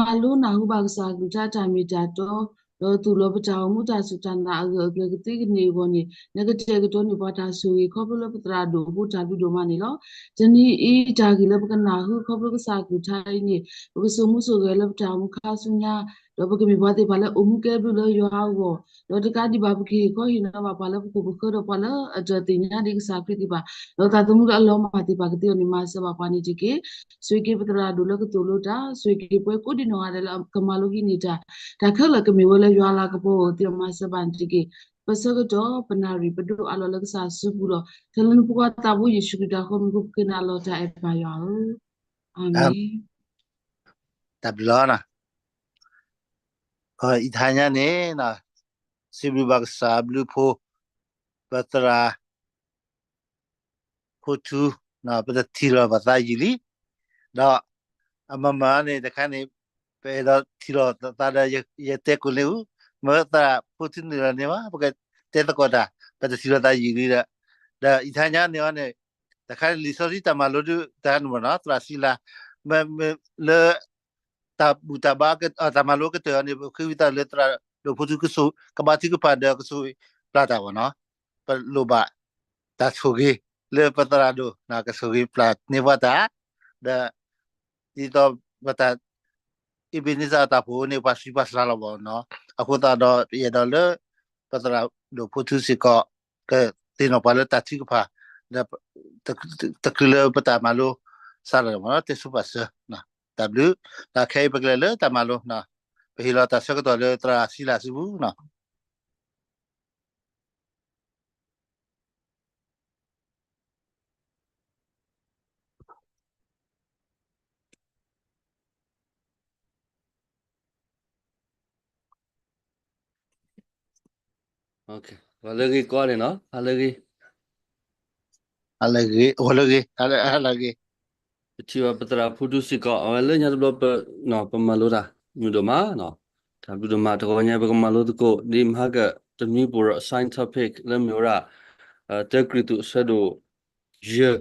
ပမ့ၢ်မၤလိနၢ်ဟူဘၣ်ကစၢ်အကလုၢ်ကထါတၢ်မ့ၢ်တၢ်တီ, ဒီးသူၣ်လီၤပတၢ်အိၣ်မူတၢ်စူၢ်တၢ်နာ်အဂၢၢ်အကျၢၤကသ့ကန့ၢ်အဂီၢ်န့ၣ် နကတဲာ်ကတီၤန့ၢ်ပှၤတၢ်ဆိၣ်ဂ့ၤ ခီဖျိလၢပသရၣ်ဒိၣ်အဖိတၢ်ဘျုးဒိၣ်မးန့ၣ်လီၤ. တနံၤအံၤတၢ်ဂ့ၢ်လၢပကနၢ်ဟူခီဖျိကစၢ်အကလုၢ်ကထါအံၤန့ၣ် ပကစိာ်မူစိာ်ဂဲၤလၢပတၢ်အိၣ်မူခါဆူညါ, ဒီးပကမ့ၢ်ပှၤသ့ၣ်တဖၣ်လၢအိၣ်မူကဲဘျုးလၢယွၤအဂီၢ်, ဒီးတကးဒံးဘၣ်ပကဟ့ၣ်ခီဟ့ၣ်နီၤဘၣ်ပှၤလၢပခိၣ်ပဃၢၤဒီးပှၤလၢအတသ့ၣ်ညါဒံးကစၢ်ခရံာ်သ့ၣ်တဖၣ်, ဒီးသးသမူလၢအလီၤမၢ်သ့ၣ်တဖၣ်ကသ့အီၤန့ၣ် မၤစၢၤဘၣ်ပှၤန့ၣ်တက့ၢ်. ဆိၣ်ဂ့ၤက့ၤပသရၣ်ဒိၣ်လၢကသိၣ်လိတၢ်, ဆိၣ်ဂ့ၤက့ၤပှၤကိးဒံနီၢ်ဂၤဒဲးလၢကမၤလိဟံးန့ၢ်တၢ်, တၢ်ခဲလၢာ်ကမ့ၢ်ဝဲလၢယွၤလၤကပီၤအဂီၢ်သ့အီၤ မၤစၢၤဘၣ်န့ၣ်တက့ၢ်. ပဆၢကတီၢ်ပနၣ်ရံၣ်ပဒိၣ်အါလီၤလၢကစၢ်အစုပူၤလီၤ. ထဲလၢနဖိခွါသးဘိယ့ၣ်ၡူးခရံာ်တၢ်ဃီမုၢ်ဖိပဃ့နၤလီၤတၢ်အဲၣ်ပၢ်ယွၤဧၢ, အၤမ့ၣ်. တၢ်ဘျုးလီၤ. အံၤတဟါညါန့ၣ် စံးဘျုးဘၣ်ကစၢ်အဘျုးအဖှိၣ်, ပသရၣ် ဖိထူ, ပတထံၣ်လိာ်ပသးယံာ်လံ, ဒီးအမၤမၤန့ၣ် တခါန့ၣ် ပအဲၣ်ဒိးထံၣ်လိာ်သးဒီး ယတဲကိးန့ၢ်အူ, မ့ၢ်သရၣ်ဖိထူနုာ်လီၤန့ၣ်ဘၣ် ပကတဲသကိးတၢ်, ပတထံၣ်လိာ်သးယံာ်လံဒီး, ဒီးအံၤတဟါညါန့ၣ်အီၤန့ၣ် တခါန့ၣ်လံာ်စီဆှံတၢ်မၤလိဒုးတၢ်န့ၣ်မ့ၢ်နီၤ သရၣ်စံလၤ, မ့ၢ်လၢ တၢ်ဘူၣ်တၢ်ဘါ တၢ်မၤလိကတၢၢ်အီၤန့ၣ် ပဃ့ဝံသးလၢသရၣ်ဒိၣ်ဖိထူကဆိၣ် ကဘါထုကဖၣ်ဒီးကဆိၣ်ဂ့ၤပျၢ်တၢ်ဘၣ်နီၤ, ပလိၣ်ဘၣ်တၢ်ဆိၣ်ဂ့ၤလၢပသရၣ်ဒိၣ် ကဆိၣ်ဂ့ၤပျၢ်န့ၢ်ပှၤတၢ်, ဒီး ဒ်သိးပတၢ် အ့ဘ့နံစၢ်အတၢ်ဖှိၣ်န့ၣ် ပှၤဆှံပှၤစှၤလီၤဘၣ်နီၤ, အဃိသတးဒီး ယအဲၣ်ဒိးလၢ ပသရၣ်ဒိၣ်ဖိထူစ့ၢ်ကီး ကသ့ၣ်နီၣ်ပှၤလၢတၢ်ထုကဖၣ် ဒီး တချုးလၢပတၢ်မၤလိစးထီၣ်န့ၣ်မ့ၢ်နီၤ တဲဆိပာ်စၢၤ, တၢ်ဘျုး, ဒီးခဲအံၤပကလဲၤလၢတၢ်မၤလိ, ပဟ့ၣ်လီၤတၢ်ဆၢကတီၢ်လၢသရၣ်စံလၤစုပူၤနီၤ. ဂီၤလၢအဂ့ၤကိးဂၤဒဲးနီၤ, ဟါလၢအဂ့ၤ, ဟါလၢအဂ့ၤ, ဂီၤလၢအဂ့ၤ, ဟါလၢအဂ့ၤ, ပထံၣ်ဘၣ်ပသရၣ်ဖိထူစ့ၢ်ကီး အဝဲလၢညါတဘျီပ, ပမၤလိတၢ်မုာ်ဒိၣ်မး, တၢ်ဘျုးဒိၣ်မး တဂီၤညါပကမၤလိသကိး ဒ်မဟါကတနွံပူၤဒီး assign topic လၢမ့ၢ်ဝဲဒၣ် တၢကရံၣ်သူးအဆၢဒိၣ်ယဲၢ်,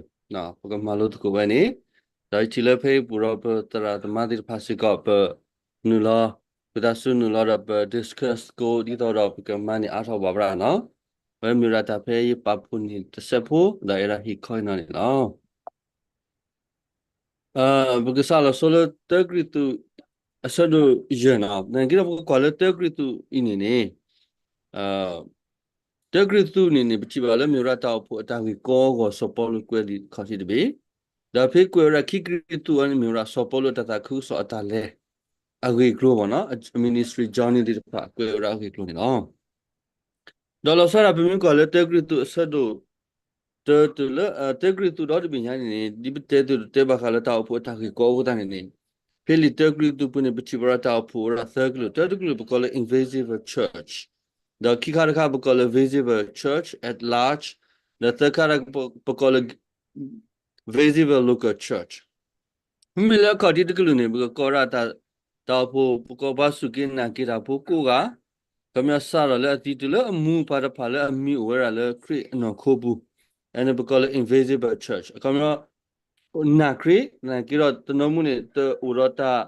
ပကမၤလိသကိးဝဲန့ၣ်, ဒီးယထံၣ်လၢဖဲအံၤပူၤဒီးပသရၣ်သမါသ့ၣ်တဖၣ်စ့ၢ်ကီး ပနုာ်လီၤ, ပသးစူၤနုာ်လီၤဒီးပ discuss သကိး ဒ်သိးဒီးပကမၤန့ၢ်အါထီၣ်ဘၣ်ဝဲဒၣ်နီၤ, ဝဲမ့ၢ်ဝဲဒၣ်တၢ်ဖဲယပာ်ဖှိၣ်န့ၢ်တစဲးဖိ ဒီးအဲၣ်ဒိးဟ့ၣ်ခီအံၤနီၤန့ၣ်လီၤ. ပကစးလီၤဆီလၢတၢကရံၣ်သူး အဆၢဒိၣ်ယဲၢ်နီၤ, နာ်က့ဒီးပကကွၢ်လၢတၢကရံၣ်သူးအံၤန့ၣ်န့ၣ်, တၢကရံၣ်သူးန့ၣ်န့ၣ် ပထံၣ်ဘၣ်လၢမ့ၢ်ဝဲဒၣ်တၢ်အိၣ်ဖှိၣ်အတၢ်ဂ့ၢ်ကီအဂီၢ် စီၤပီလူးကွဲးလံာ်ခီၣ်ထံးတဘ့ၣ်, ဒီးဖဲကွဲးဝဲဒၣ်ခံကရံၣ်သူးအံၤန့ၣ် မ့ၢ်ဝဲဒၣ်စီၤပီလူးအတၢ်သးခုကစီၣ်အတၢ်လဲၤ အဂ့ၢ်အကျိၤမ့ၢ်နီၤ, ministry journey သ့ၣ်တဖၣ်ကွဲးဝဲဒၣ်အဂ့ၢ်အကျိၤန့ၣ်လီၤ. ဒီးလီၤဆီဒၣ်ပမ့ၢ်ကွၢ်လၢတၢကရံၣ်သူးအဆၢဒိၣ် တၢတုၤလၢ တၢကရံၣ်သူးဒီတဘ့ၣ်ညါန့ၣ်န့ၣ် ဒ်ပတဲသုးတတဲဘၣ်ဃးလၢတၢ်အိၣ်ဖှိၣ်အတၢ်ဂ့ၢ်ကီအဃိသတးန့ၣ်န့ၣ်, ဖဲလံာ်တၢကရံၣ်သူးပူၤန့ၣ် ပထံၣ်ဘၣ်ဒီးတၢ်အိၣ်ဖှိၣ်ဝဲဒၣ်သၢကလုာ်, တၢတကလုာ်ပကိးလၢ invisible church, ဒီးခံခါတခါပကိးလၢ visible church at large, ဒီးသၢခါတခါပကိးလၢ visible local church. မ့မ့ၢ်လၢအခီၣ်ထံးတကလုာ်န့ၣ် ပကကိးဝဲဒၣ်တၢ်, တၢ်အိၣ်ဖှိၣ် ပကိးပှၤစူၢ်က့ၤနာ်က့ၤတၢ်ဖိကိးဂၤ, ခီပညီစးထီၣ်လၢအသံတုၤလၢအမူပှၤတဖၣ်လၢအမံၤအိၣ်ဝဲဒၣ်လၢခရံာ်အနီၢ်ခိပူၤ, အန့ၣ်ပကိးလၢ invisible church. အခီပညီ နာ်ခရံာ် နာ်က့ဒီးတနီၤမူန့ၣ် တအိၣ်ဒီးတၢ်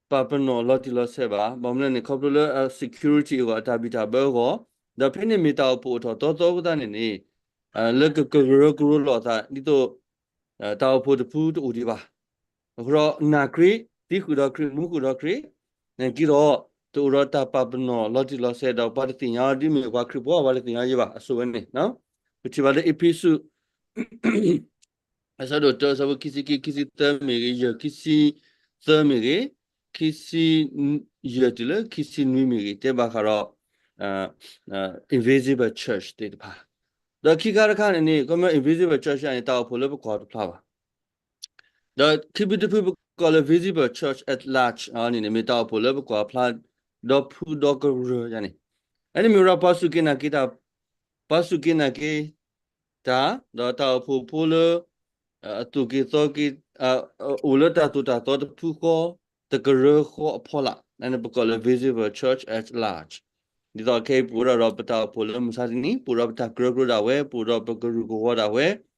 ပာ်ပနီၣ်လီၤတံၢ်လီၤဆဲးဘၣ်. ဘၣ်မနုၤလဲၣ်န့ၣ် ခီဖျိလၢအ security အဂီၢ် အတၢ်ဘံၣ်တၢ်ဘၢအဂီၢ်, ဒီးဖဲန့ၣ်မ့ၢ်တၢ်အိၣ်ဖှိၣ်အိၣ်ထီၣ်သီသီအဃိသတးန့ၣ်န့ၣ်, လၢကကရၢကရိလိာ်အသး ဒ်သိး တၢ်အိၣ်ဖှိၣ်တဖုတအိၣ်ဒံးဘၣ်. အဃိဒီးနာ်ခရံာ်, သံဃုာ်ဒီးခရံာ်, မူဃုာ်ဒီးခရံာ်, နာ်က့ဒီး တအိၣ်ဒီးတၢ်ပာ်ပနီၣ်လီၤတံၢ်လီၤဆဲးဒီးပှၤတသ့ၣ်ညါအီၤဒ်မ့ၢ်ပှၤခရံာ်ဖိ ပှၤတသ့ၣ်ညါအီၤယဲဘၣ် အစိဝဲန့ၣ်. ပထံၣ်ဘၣ်လၢအ့းဖ့းစူး အဆၢဒိၣ်တၢ အဆၢဖိခံဆံခံ ခံဆံသၢမ့ၢ်ဂ့ၤ, ယဲၢ် ခံဆံသၢမ့ၢ်ဂ့ၤ, ခံဆံယဲၢ်တုၤလၢခံဆံနွံမ့ၢ်ဂ့ၤ, တဲဘၣ်ဃးဒီး invisible church သ့ၣ်တဖၣ်. ဒီးခံခါတခါန့ၣ်န့ၣ် ခီဖျိ invisible church န့ၣ် တၢ်အိၣ်ဖှိၣ်လၢပကွၢ်တဖျါဘၣ်. ဒီးခံဖုတဖုပကိးလၢ visible church at large န့ၣ်န့ၣ် မ့ၢ်တၢ်အိၣ်ဖှိၣ်လၢပကွၢ်ဖျါ ဒီဖုဒီကရၢယါန့ၣ်, အန့ၣ်မ့ၢ်ဝဲဒၣ်ပှၤစူၢ်က့ၤနာ်က့ၤတၢ်, ပှၤစူၢ်က့ၤနာ်က့ၤတၢ်, ဒီးတၢ်အိၣ်ဖှိၣ်ဖိလၢ အသူၣ်က့ၤသီက့ၤ, အိၣ်လၢတၢ်သိၣ်တၢ်သီတဖုဃီ, တကရၢဃီအဖီလာ်, အန့ၣ်ပကိးလၢ visible church at large. ဒ်သိးခဲအံၤပအိၣ်ဒီးပတၢ်အိၣ်ဖှိၣ်လၢမုၢ်ဆါတနံၤ, ပအိၣ်ဒီးပတၢ်ကရၢကရိဒၣ်ဝဲ, ပအိၣ်ဒီးပကရူၢ်ကဝီၤဒၣ်ဝဲ, ပ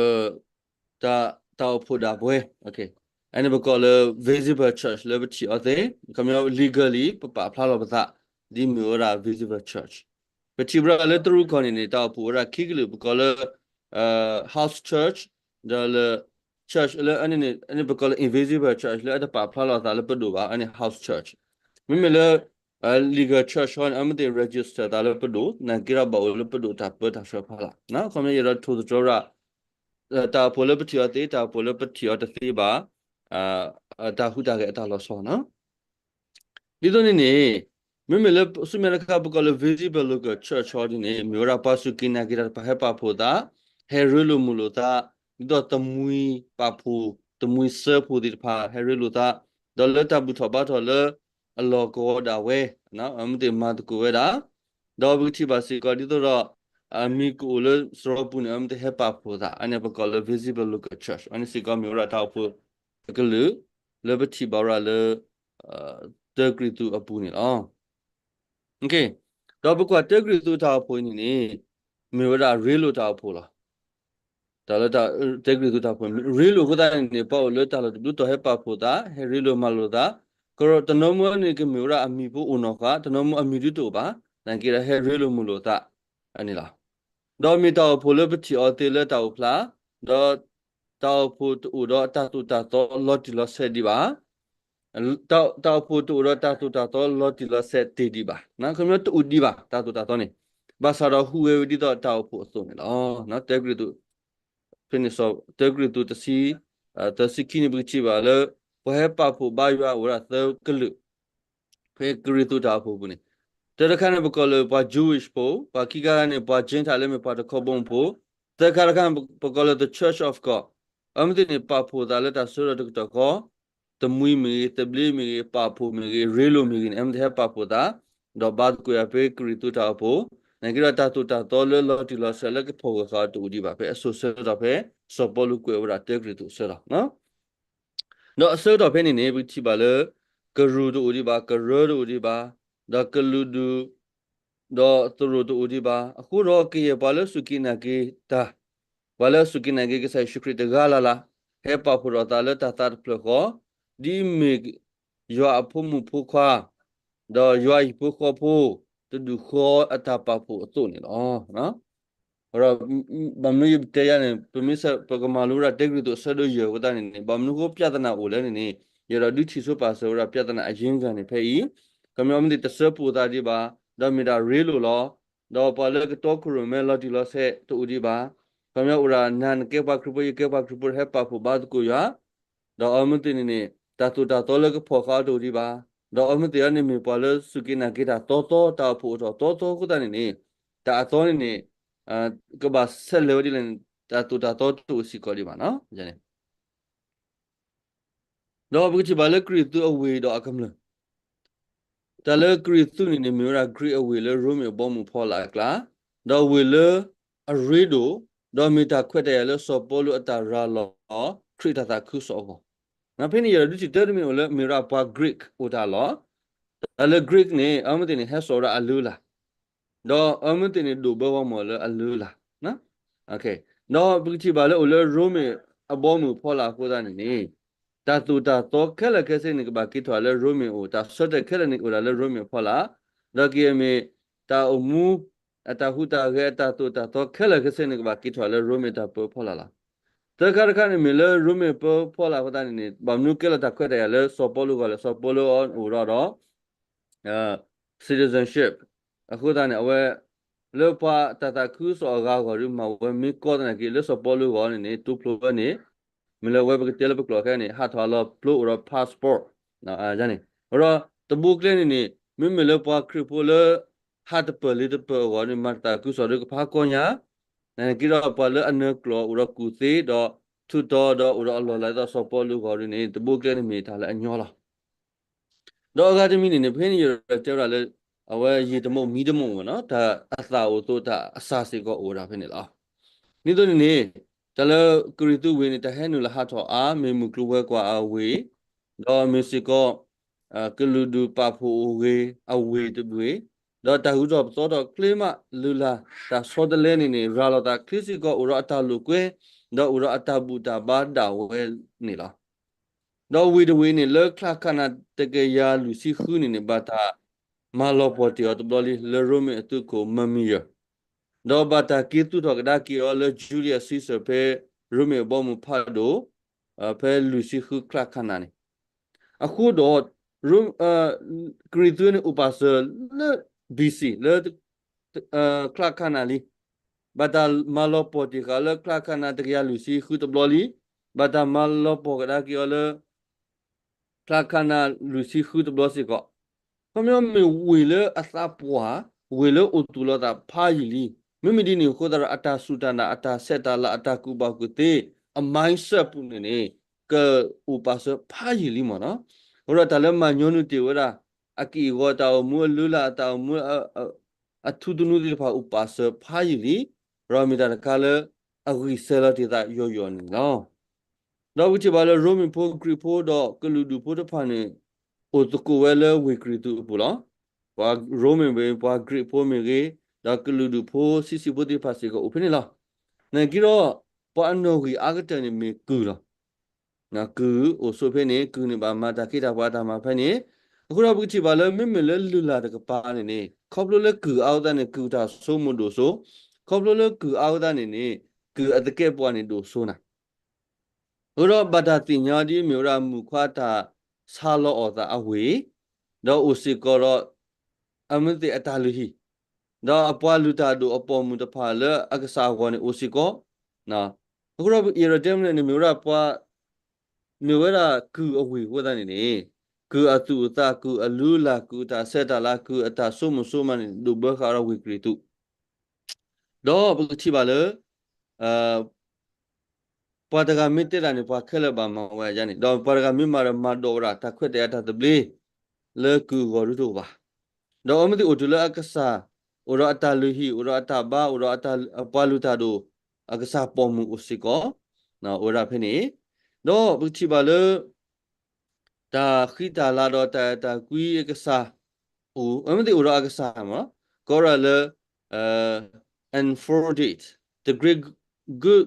အိၣ်ဒီး ပ တၢ်, တၢ်အိၣ်ဖှိၣ်ဒၣ်ဝဲ, အန့ၣ်ပကိးလၢ visible church လၢပထံၣ်အီၤသ့, ခီပညီ legally ပပာ်ဖျါလီၤပသး ဒ်မ့ၢ်ဝဲဒၣ် visible church. ပထံၣ်ဘၣ်လၢတရူးကီၢ်န့ၣ်န့ၣ် တၢ်အိၣ်ဖှိၣ်ဝဲဒၣ်ခံကလုာ် ပကိးလၢ house church ဒီးလၢ church လၢအန့ၣ်န့ၣ် အန့ၣ်ပကိးလၢ invisible church လၢအတပာ်ဖျါလီၤသးလၢပဒိၣ်ဘၣ် အန့ၣ် house church. မ့မ့ၢ်လၢ legal church ဟီန့ၣ် အမ့ၢ်သ့ၣ် register သးလၢပဒိၣ် နာ်က့ဒီးဘၣ်အိၣ်လၢပဒိၣ်တၢ်ပၢတၢ်ဆှၢဖီလာ်. ခီပညီယအဲၣ်ဒိးထိၣ်သတြီၤဝဲဒၣ် တၢ်အိၣ်ဖှိၣ်လၢပထံၣ်အီၤသ့ တၢ်အိၣ်ဖှိၣ်လၢပထံၣ်အီၤတသ့ဘၣ် တၢ်ဟူးတၢ်ဂဲၤအတၢ်လီၤဆီန့ၣ် ဒ်သိးန့ၣ်န့ၣ် မ့မ့ၢ်လၢဆူမဲာ်တခါ ပကိးလၢ visible local church ဟီဒ်န့ၣ် မ့ၢ်ဝဲဒၣ်ပှၤစူၢ်က့ၤနာ်က့ၤတၢ်တဖၣ်ဟဲပာ်ဖှိၣ်သး, ဟဲရ့လိာ်မုာ်လိာ်သး, ဒ်သိးတမှံၤပာ်ဖှိၣ်, တမှံၤစၢဖှိၣ်သ့ၣ်တဖၣ် ဟဲရ့လိာ်သး, ဒီးလၢတၢ်ဘူၣ်ထီၣ်ဘါထီၣ်လၢအလီၢ်ကဝီၤဒၣ်ဝဲ, အမ့ၢ်သ့ၣ်မၤသကိးဝဲဒၣ်, ဒီးပကထံၣ်ဘၣ်စ့ၢ်ကီးဒ်သိးဒီး အမံၤကအိၣ်လၢစရီပူၤန့ၣ် အမ့ၢ်သ့ၣ်ဟဲပာ်ဖှိၣ်သး အန့ၣ်ပကိးလၢ visible local church အန့ၣ်စ့ၢ်ကီးမ့ၢ်ဝဲဒၣ်တၢ်အိၣ်ဖှိၣ်တကလုာ် လၢပထံၣ်ဘၣ်ဝဲဒၣ်လၢ တၢကရံၣ်သူးအပူၤန့ၣ်လီၤ. ဒီးပကွၢ်တၢကရံၣ်သူးတၢ်အိၣ်ဖှိၣ်အံၤန့ၣ်န့ၣ် မ့ၢ်ဝဲဒၣ်ရ့လိာ်တၢ်အိၣ်ဖှိၣ်လီၤ. တၢ်လၢတၢ် တၢကရံၣ်သူးတၢ်အိၣ်ဖှိၣ် ရ့လိာ်အဃိသတးန့ၣ်န့ၣ် ပှၤအိၣ်လၢတၢ်လီၢ်တဘျုးတီၢ်ဟဲပာ်ဖှိၣ်သး ဟဲရ့လိာ်မၤလိာ်သး, ကရၢတနီၤမုၢ်န့ၣ်ကမ့ၢ်ဝဲဒၣ်အမံၤဖိအိၣ်နီၢ်ဃာ် တနီၤမုၢ်အမံၤဒုတအိၣ်ဘၣ် နာ်က့ဒီးဟဲရ့လိာ်မုာ်လိာ်သး အန့ၣ်လီၤ. ဒီးမ့ၢ်တၢ်အိၣ်ဖှိၣ်လၢပထံၣ်အီၤသ့လၢတၢ်အိၣ်ဖျါ, ဒီးတၢ်အိၣ်ဖှိၣ်တအိၣ်ဒီးတၢ်သိၣ်တၢ်သီလီၤတံၢ်လီၤဆဲးဒံးဘၣ်, တၢ်အိၣ်ဖှိၣ်တအိၣ်ဒီးတၢ်သိၣ်တၢ်သီလီၤတံၢ်လီၤဆဲးတ့ၢ်ဒံးဘၣ်, ခီပညီတအိၣ်ဒံးဘၣ် တၢ်သိၣ်တၢ်သီန့ၣ်, ဘၣ်ဆၣ်ဒီးဟူးဝဲဝံၤဒ်သိးတၢ်အိၣ်ဖှိၣ်အသိးန့ၣ်လီၤ. တၢကရံၣ်သူး ဖဲန့ၣ် တၢကရံၣ်သူးတဆံ, သၢဆံခံန့ၣ် ပကထံၣ်ဘၣ်လၢ ပှၤဟဲပာ်ဖှိၣ်ဘါယွၤအိၣ်ဝဲဒၣ်သၢကလုာ် ဖဲကရံၣ်သူးတၢ်အိၣ်ဖှိၣ်ပူၤန့ၣ်, တၢတခါန့ၣ် ပကိးလၢပှၤ Jewish ဖိ, ပှၤခံခါန့ၣ် ပှၤ Gentile လၢမ့ၢ်ပှၤတခီဘီမုၢ်ဖိ, သၢခါတခါန့ၣ် ပကိးလၢ the church of God, အမ့ၢ်သ့ၣ်န့ၣ်ပာ်ဖှိၣ်သးလၢတၢ်ဆၢကတီၢ်တကတီၢ်ဃီ, တမှံၤမ့ၢ်ဂ့ၤ, သဘျ့မ့ၢ်ဂ့ၤ, ပာ်ဖှိၣ်မ့ၢ်ဂ့ၤ, ရ့လိာ်မ့ၢ်ဂ့ၤန့ၣ် အမ့ၢ်သ့ၣ်ဟဲပာ်ဖှိၣ်သး, ဒီးဘါသကိးယၤဖဲကရံၣ်သူးတၢ်အိၣ်ဖှိၣ်, နာ်က့ဒီးတၢ်သိၣ်တၢ်သီလၢလီၤတံၢ်လီၤဆဲးလၢကဖီၣ်ဂၢၢ်ဃာ်တအိၣ်ဒံးဘၣ် ဖဲအစိၤဆၢကတီၢ်ဖဲ စီၤပီလူးကွဲးဝဲဒၣ်တၢကရံၣ်သူးအဆၢလီၤ. ဒီးအဆၢကတီၢ်ဖဲန့ၣ်န့ၣ် ပကထံၣ်ဘၣ်လၢ ကရူၢ်တအိၣ်ဒံးဘၣ်, ကရၢတအိၣ်ဒံးဘၣ်, ဒီးကလုာ်ဒူၣ်, ဒီးသရိာ်တအိၣ်ဒံးဘၣ်, အဃိဒီးကယဲၢ်ပှၤလၢစူၢ်က့ၤနာ်က့ၤတၢ်, ပှၤလၢအစူၢ်က့ၤနာ်က့ၤကစၢ်ယ့ၣ်ၡူးခရံာ်တဂၤလၢ်လၢ်, ဟဲပာ်ဖှိၣ်ထီၣ်သးလၢတၢ်သးတဖျၢၣ်ဃီ, ဒ်အမ့ၢ်ယွၤအဖိမုၣ်ဖိခွါ, ဒီးယွၤအဟံၣ်ဖိဃီဖိ, တဒူၣ်ဃီအတၢ်ပာ်ဖှိၣ်အသိးန့ၣ်လီၤ. ဒီး ဘၣ်မနုၤယတဲယၤန့ၣ် ပမ့ၢ်ဆၢ ပကမၤလိဝဲဒၣ်တၢကရံၣ်သူးအဆၢဒိၣ်ယဲၢ်အဃိသတးန့ၣ်န့ၣ် ဘၣ်မနုၤဃိ ပြဿနာ အိၣ်လဲၣ်န့ၣ်န့ၣ် ယအဲၣ်ဒိးဒုးထံၣ်ဆိပာ်စၢၤဝဲဒၣ် ပြဿနာ အရင်းခံ န့ၣ် ဖဲအံၤ, ခီပညီမ့ၢ်သ့ၣ်တဆၢပိာ်သးဒံးဘၣ်, ဒီးမ့ၢ်ဒၣ်ရ့လိာ်လီၤ, ဒီးပှၤလၢကတီခိၣ်ရိၣ်မဲလီၤတံၢ်လီၤဆဲးတအိၣ်ဒံးဘၣ်, ခီပညီအိၣ်ဒၣ်နၤနကဲပှၤခရံာ်ဖိ ယကဲပှၤခရံာ်ဖိ ဟဲပာ်ဖှိၣ်ဘါသကိးယွၤ, ဒီးအမ့ၢ်သ့ၣ်န့ၣ်န့ၣ် တၢ်သိၣ်တၢ်သီလၢကဖီၣ်ဃာ်အီၤတအိၣ်ဒံးဘၣ်, ဒီးအမ့ၢ်သ့ၣ်အီၤန့ၣ်မ့ၢ်ပှၤလၢစူၢ်က့ၤနာ်က့ၤတၢ်သီသီ တၢ်အိၣ်ဖှိၣ်အိၣ်ထီၣ်သီသီအဃိသတးန့ၣ်န့ၣ် တၢ်အသီန့ၣ်န့ၣ် ကဘၣ်ဆဲးလဲၤဝဲဒ်လဲၣ်န့ၣ် တၢ်သိၣ်တၢ်သီတအိၣ်စ့ၢ်ကီးဒံးဘၣ်နီၤ. ဒီးပကထံၣ်ဘၣ်လၢကရံၣ်သူးအဝ့ၢ်ဒီးအကမျၢၢ်, တၢ်လၢကရံၣ်သူးန့ၣ်န့ၣ် မ့ၢ်ဝဲဒၣ် Greek အဝ့ၢ်လၢရိမ့ၤအဘီအမုၢ်ဖီလာ်အကျါ, ဒီးဝ့ၢ်လၢအရ့ဒိၣ်, ဒီးမ့ၢ်တၢ်ခွဲးတၢ်ယာ်လၢစီၤပီလူးအတၢ်ရၤလီၤ ခရံာ်တၢ်သးခုကစီၣ်အဂီၢ်. ဖဲန့ၣ်ယအဲၣ်ဒိးဒုးထံၣ်တၢ်တမံၤအိၣ်လၢ မ့ၢ်ဝဲဒၣ်ပှၤ Greek အိၣ်တၢ်လီၢ်, တၢ်လၢ Greek န့ၣ် အမ့ၢ်သ့ၣ်န့ၣ် ဟဲစိာ်ဝဲဒၣ်အလုၢ်အလၢ် ဒီးအမ့ၢ်သ့ၣ်န့ၣ် ဒိၣ်ဘၢဝီမီၢ်လၢအလုၢ်အလၢ်. ဒီးပကထံၣ်ဘၣ်လၢအိၣ်လၢရိမ့ၤအဘီအမုၢ်ဖီလာ်အဃိသတးန့ၣ်န့ၣ် တၢ်သိၣ်တၢ်သီခဲလၢာ်ခဲဆ့န့ၣ် ကဘၣ်က့ၤထီၣ်လၢရိမ့ၤအအိၣ်, တၢ်ဆၢတဲာ်ခဲလၢာ်န့ၣ် အိၣ်ဒၣ်လၢရိမ့ၤအဖီလာ်, ဒီးကယဲၢ်မ့ၢ်တၢ်အိၣ်မူ အတၢ်ဟူးတၢ်ဂဲၤ အတၢ်သိၣ်တၢ်သီခဲလၢာ်ခဲဆ့န့ၣ် ကဘၣ်က့ၤထီၣ်လၢရိမ့ၤတၢ်ပၢဖီလာ်လီၤ. သၢခါတခါန့ၣ် မ့ၢ်လၢရိမ့ၤပၢဖီလာ်အဃိသတးန့ၣ်န့ၣ် ဘၣ်မနုၤကဲလီၤတၢ်ခွဲးတၢ်ယာ်လၢစီၤပီလူးအဂီၢ်လဲၣ်, စီၤပီလူးအအိၣ်ဒီး citizenship အဃိသတးန့ၣ် အဝဲ လၢပှၤတၢ်သးခုကစီၣ်အဂၤအဂီၢ်ဒီး မၤဝဲမ့ၢ်ကီသနာ်က့ လၢစီၤပီလူးအဂီၢ်န့ၣ်န့ၣ် တိဖျိဝဲန့ၣ် မ့ၢ်လၢအဝဲပကတဲလၢပကျိာ်ခဲန့ၣ် ဟးထီၣ်လီၤပျိအိၣ်ဒီး passport န့ၣ်. အဃိဒီးတဘိကျဲန့ၣ်န့ၣ် မ့မ့ၢ်လၢပှၤခရံာ်ဖိလၢ ဟးတပၢၢ်လ့ၤတပၢၢ်အဂီၢ်န့ၣ် မၤတၢ်သးခုကစီၣ်ဒီးကဖးကီညါ, နာ်က့ဒီးပှၤလၢအနၢၤကျိာ်အိၣ်ဒီးကူၣ်သ့ဒီး ထူးတီၤဒီးအိၣ်ဒီးအလီၢ်လၤဒ်သိးစီၤပီလူးအဂီၢ်ဒ်န့ၣ် တဘိကျဲန့ၣ်မ့ၢ်တၢ်လၢအညီလီၤ. ဒီးအဂၤတမံၤန့ၣ်န့ၣ် ဖဲန့ၣ်ယတဲဝဲဒၣ်လၢ အဝဲယံာ်တမီၢ်မံတမီၢ်ဝဲနီၤ, တၢ်အသးအိၣ်အသိးတၢ်အစှၤစ့ၢ်ကီးအိၣ်ဝဲဒၣ်ဖဲန့ၣ်လီၤ. ဒ်သိးန့ၣ်န့ၣ် တၢ်လၢကရံၣ်သူးဝ့ၢ်န့ၣ် တၢ်ဟဲနုာ်လီၤဟးထီၣ်အါ မ့ၢ်မုၢ်ကျိၤဝဲၤကွာ်အဝ့ၢ်, ဒီးမ့ၢ်စ့ၢ်ကီး ကလုာ်ဒူၣ်ပာ်ဖှိၣ်အိၣ်ဂ့ၤအဝ့ၢ်တဝ့ၢ်, ဒီးတၢ်ဟူးထီၣ်ပသီထီၣ်ချ့မးလုၢ်လၢ် တၢ်ဆီတလဲန့ၣ်န့ၣ် ရၤလီၤသးချ့စ့ၢ်ကီး အိၣ်ဒီးအတၢ်လိာ်ကွဲ, ဒီးအိၣ်ဒီးအတၢ်ဘူၣ်တၢ်ဘါဒၣ်ဝဲန့ၣ်လီၤ. ဒီးဝ့ၢ်တဝ့ၢ်န့ၣ် လၢချၣ်ခးနးတကယၤလွံၢ်ဆံဃုန့ၣ်န့ၣ် ဘၣ်တၢ်မၤလီၤပှီၢ်တ့ၢ်အီၤတဘျီလံ လၢရိမ့ၤအသုးခိၣ်မၢမံယၢၢ်, ဒီးဘၣ်တၢ်က့ၤသူၣ်ထီၣ်ကဒါက့ၤအီၤလၢ Julius Caesar ဖဲရိမ့ၤအဘီအမုၢ်ဖးဒိၣ် ဖဲလွံၢ်ဆံဃုချၣ်ခးနးန့ၣ်, အဃိဒီး ကရံၣ်သူးန့ၣ် အိၣ်ပာ်စၢၤလၢ B C လၢ ချၣ်ခးနးလံ. ဘၣ်တၢ်မၤလီၤပှီၢ်တ့ၢ်ဃာ်လၢချၣ်ခးနးတကယၤလွံၢ်ဆံဃုတဘျီလံ. ဘၣ်တၢ်မၤလီၤပှီၢ်ကဒါက့ၤအီၤလၢ ချၣ်ခးနးလွံၢ်ဆံဃုတဘျီစ့ၢ်ကီး. ခီပညီမ့ၢ်ဝ့ၢ်လၢအသးပှၢ်, ဝ့ၢ်လၢအိၣ်သူၣ်လီၤသးဖးယံာ်လံ. မ့မ့ၢ်ဒ်န့ၣ်အဃိသတးဒီး အတၢ်စူၢ်တၢ်နာ် အတၢ်ဆဲးတၢ်လၤ အတၢ်ကူၣ်ဘၣ်ကူၣ်သ့ အ mindset ပူၤန့ၣ်န့ၣ် ကအိၣ်ပာ်စၢၤဖးယံာ်လံမ့ၢ်နီၤ. အဃိဒီးတၢ်လၢမၤညီနုၢ်တ့ၢ်ဝဲဒၣ် အက့ၢ်အဂီၤ အတၢ်အိၣ်မူအလုၢ်အလၢ် အတၢ်အိၣ်မူ အထူသနူသ့ၣ်တဖၣ်အိၣ်ပာ်စၢၤဖးယံာ်လံ. ဒီးမ့ၢ်တၢ်တခါလၢ အဂံၢ်စဲၤလီၤတ့ၢ်သးယိာ်ယိာ်န့ၣ်လီၤ. ဒီးပကထံၣ်ဘၣ်လၢရိမ့ၤဖိ ကရံၣ်ဖိ ဒီးကလုာ်ဒူၣ်ဖိတဖၣ်န့ၣ် အိၣ်သကိးဝဲလၢဝ့ၢ်ကရံၣ်သူးအပူၤလီၤ. ပှၤရိမ့ၤမ့ၢ်ဂ့ၤ ပှၤကရံၣ်ဖိမ့ၢ်ဂ့ၤ ဒီးကလုာ်ဒူၣ်ဖိဆံးဆံးဖိသ့ၣ်တဖၣ်စ့ၢ်ကီးအိၣ်ဖဲန့ၣ်လီၤ. နာ်က့ဒီး ပှၤအနီၣ်ဂံၢ်အါကတၢၢ်န့ၣ်မ့ၢ်ကုၢ်လီၤ. ကုၢ်အိၣ်ဆိးဖဲန့ၣ် ကုၢ်န့ၣ်ဘၣ်မၤတၢ်ခ့တၢ်ပှၤအတၢ်မၤဖဲန့ၣ်. အဃိဒီးပကထံၣ်ဘၣ်လၢ မ့မ့ၢ်လၢလုၢ်လၢ်တကပၤန့ၣ်န့ၣ် ခီဖျိလၢကုၢ်အါအဃိသတးန့ၣ် ကုၢ်တၢ်ဆိကမိၣ်ဒိၣ်စိ, ခီဖျိလၢကုၢ်အါအဃိသတးန့ၣ်န့ၣ် ကုၢ်အသကဲးပဝးန့ၣ်ဒိၣ်စိနၤ. အဃိဒီးဘၣ်တၢ်သ့ၣ်ညါဒ်မ့ၢ်ဝဲဒၣ်မုၣ်ခွါတၢ်ဆါလီၤအီၣ်သးအဝ့ၢ်, ဒီးအိၣ်စ့ၢ်ကီးဒီး အမ့ၢ်သ့ၣ်အတၢ်လုၢ်ဟံၣ်, ဒီးအပှၤလုၢ်တၢ်ဒိၣ်အပိာ်မုၣ်တဖၣ်လၢအကစၢ်အဂီၢ်န့ၣ်အိၣ်စ့ၢ်ကီး. အဃိဒီးယအဲၣ်ဒိးတဲမ့ၢ်န့ၣ် မ့ၢ်ဝဲဒၣ်ပှၤ မ့ၢ်ဝဲဒၣ်ကုၢ်အဝ့ၢ်အဃိသတးန့ၣ်န့ၣ် ကုၢ်အသူၣ်အသး ကုၢ်အလုၢ်အလၢ် ကုၢ်အတၢ်ဆဲးတၢ်လၤ ကုၢ်အတၢ်ဆိကမိၣ်ဆိကမးန့ၣ် ဒိၣ်ဘၢဃာ်ဒီးဝ့ၢ်ကရံၣ်သူး, ဒီးပကထံၣ်ဘၣ်လၢ ပှၤတဂၤမ့ၢ်တဲတၢ်န့ၣ် ပှၤခဲလၢာ်ဘၣ်မၤဝဲဒ်န့ၣ်, ဒီးပှၤတဂၤမ့ၢ်မၤဒီးမၤဒိးဝဲဒၣ် တၢ်ခွဲးတၢ်ယာ်တၢ်သဘျ့ လၢကုၢ်အဂီၢ်ဒၣ်တအိၣ်ဘၣ်. ဒီးအမ့ၢ်သ့ၣ်အိၣ်တုၤလၢအကစၢ်, အိၣ်ဒီးအတၢ်လုၢ်ဟံၣ် အိၣ်ဒီးအတၢ်ဘါ အိၣ်ဒီးအပှၤလုၢ်တၢ်ဒိၣ် အကစၢ်ပိာ်မုၣ်အိၣ်စ့ၢ်ကီး အိၣ်ဝဲဒၣ်ဖဲန့ၣ်, ဒီးပကထံၣ်ဘၣ်လၢ တၢ်ဃံတၢ်လၤဒီးတၢ်အဲၣ်တၢ်ကွံအကစၢ်, အမ့ၢ်သ့ၣ်အိၣ်ဒီးအကစၢ်မး, ကိးဒၣ်လၢ Aphrodite, the Greek god,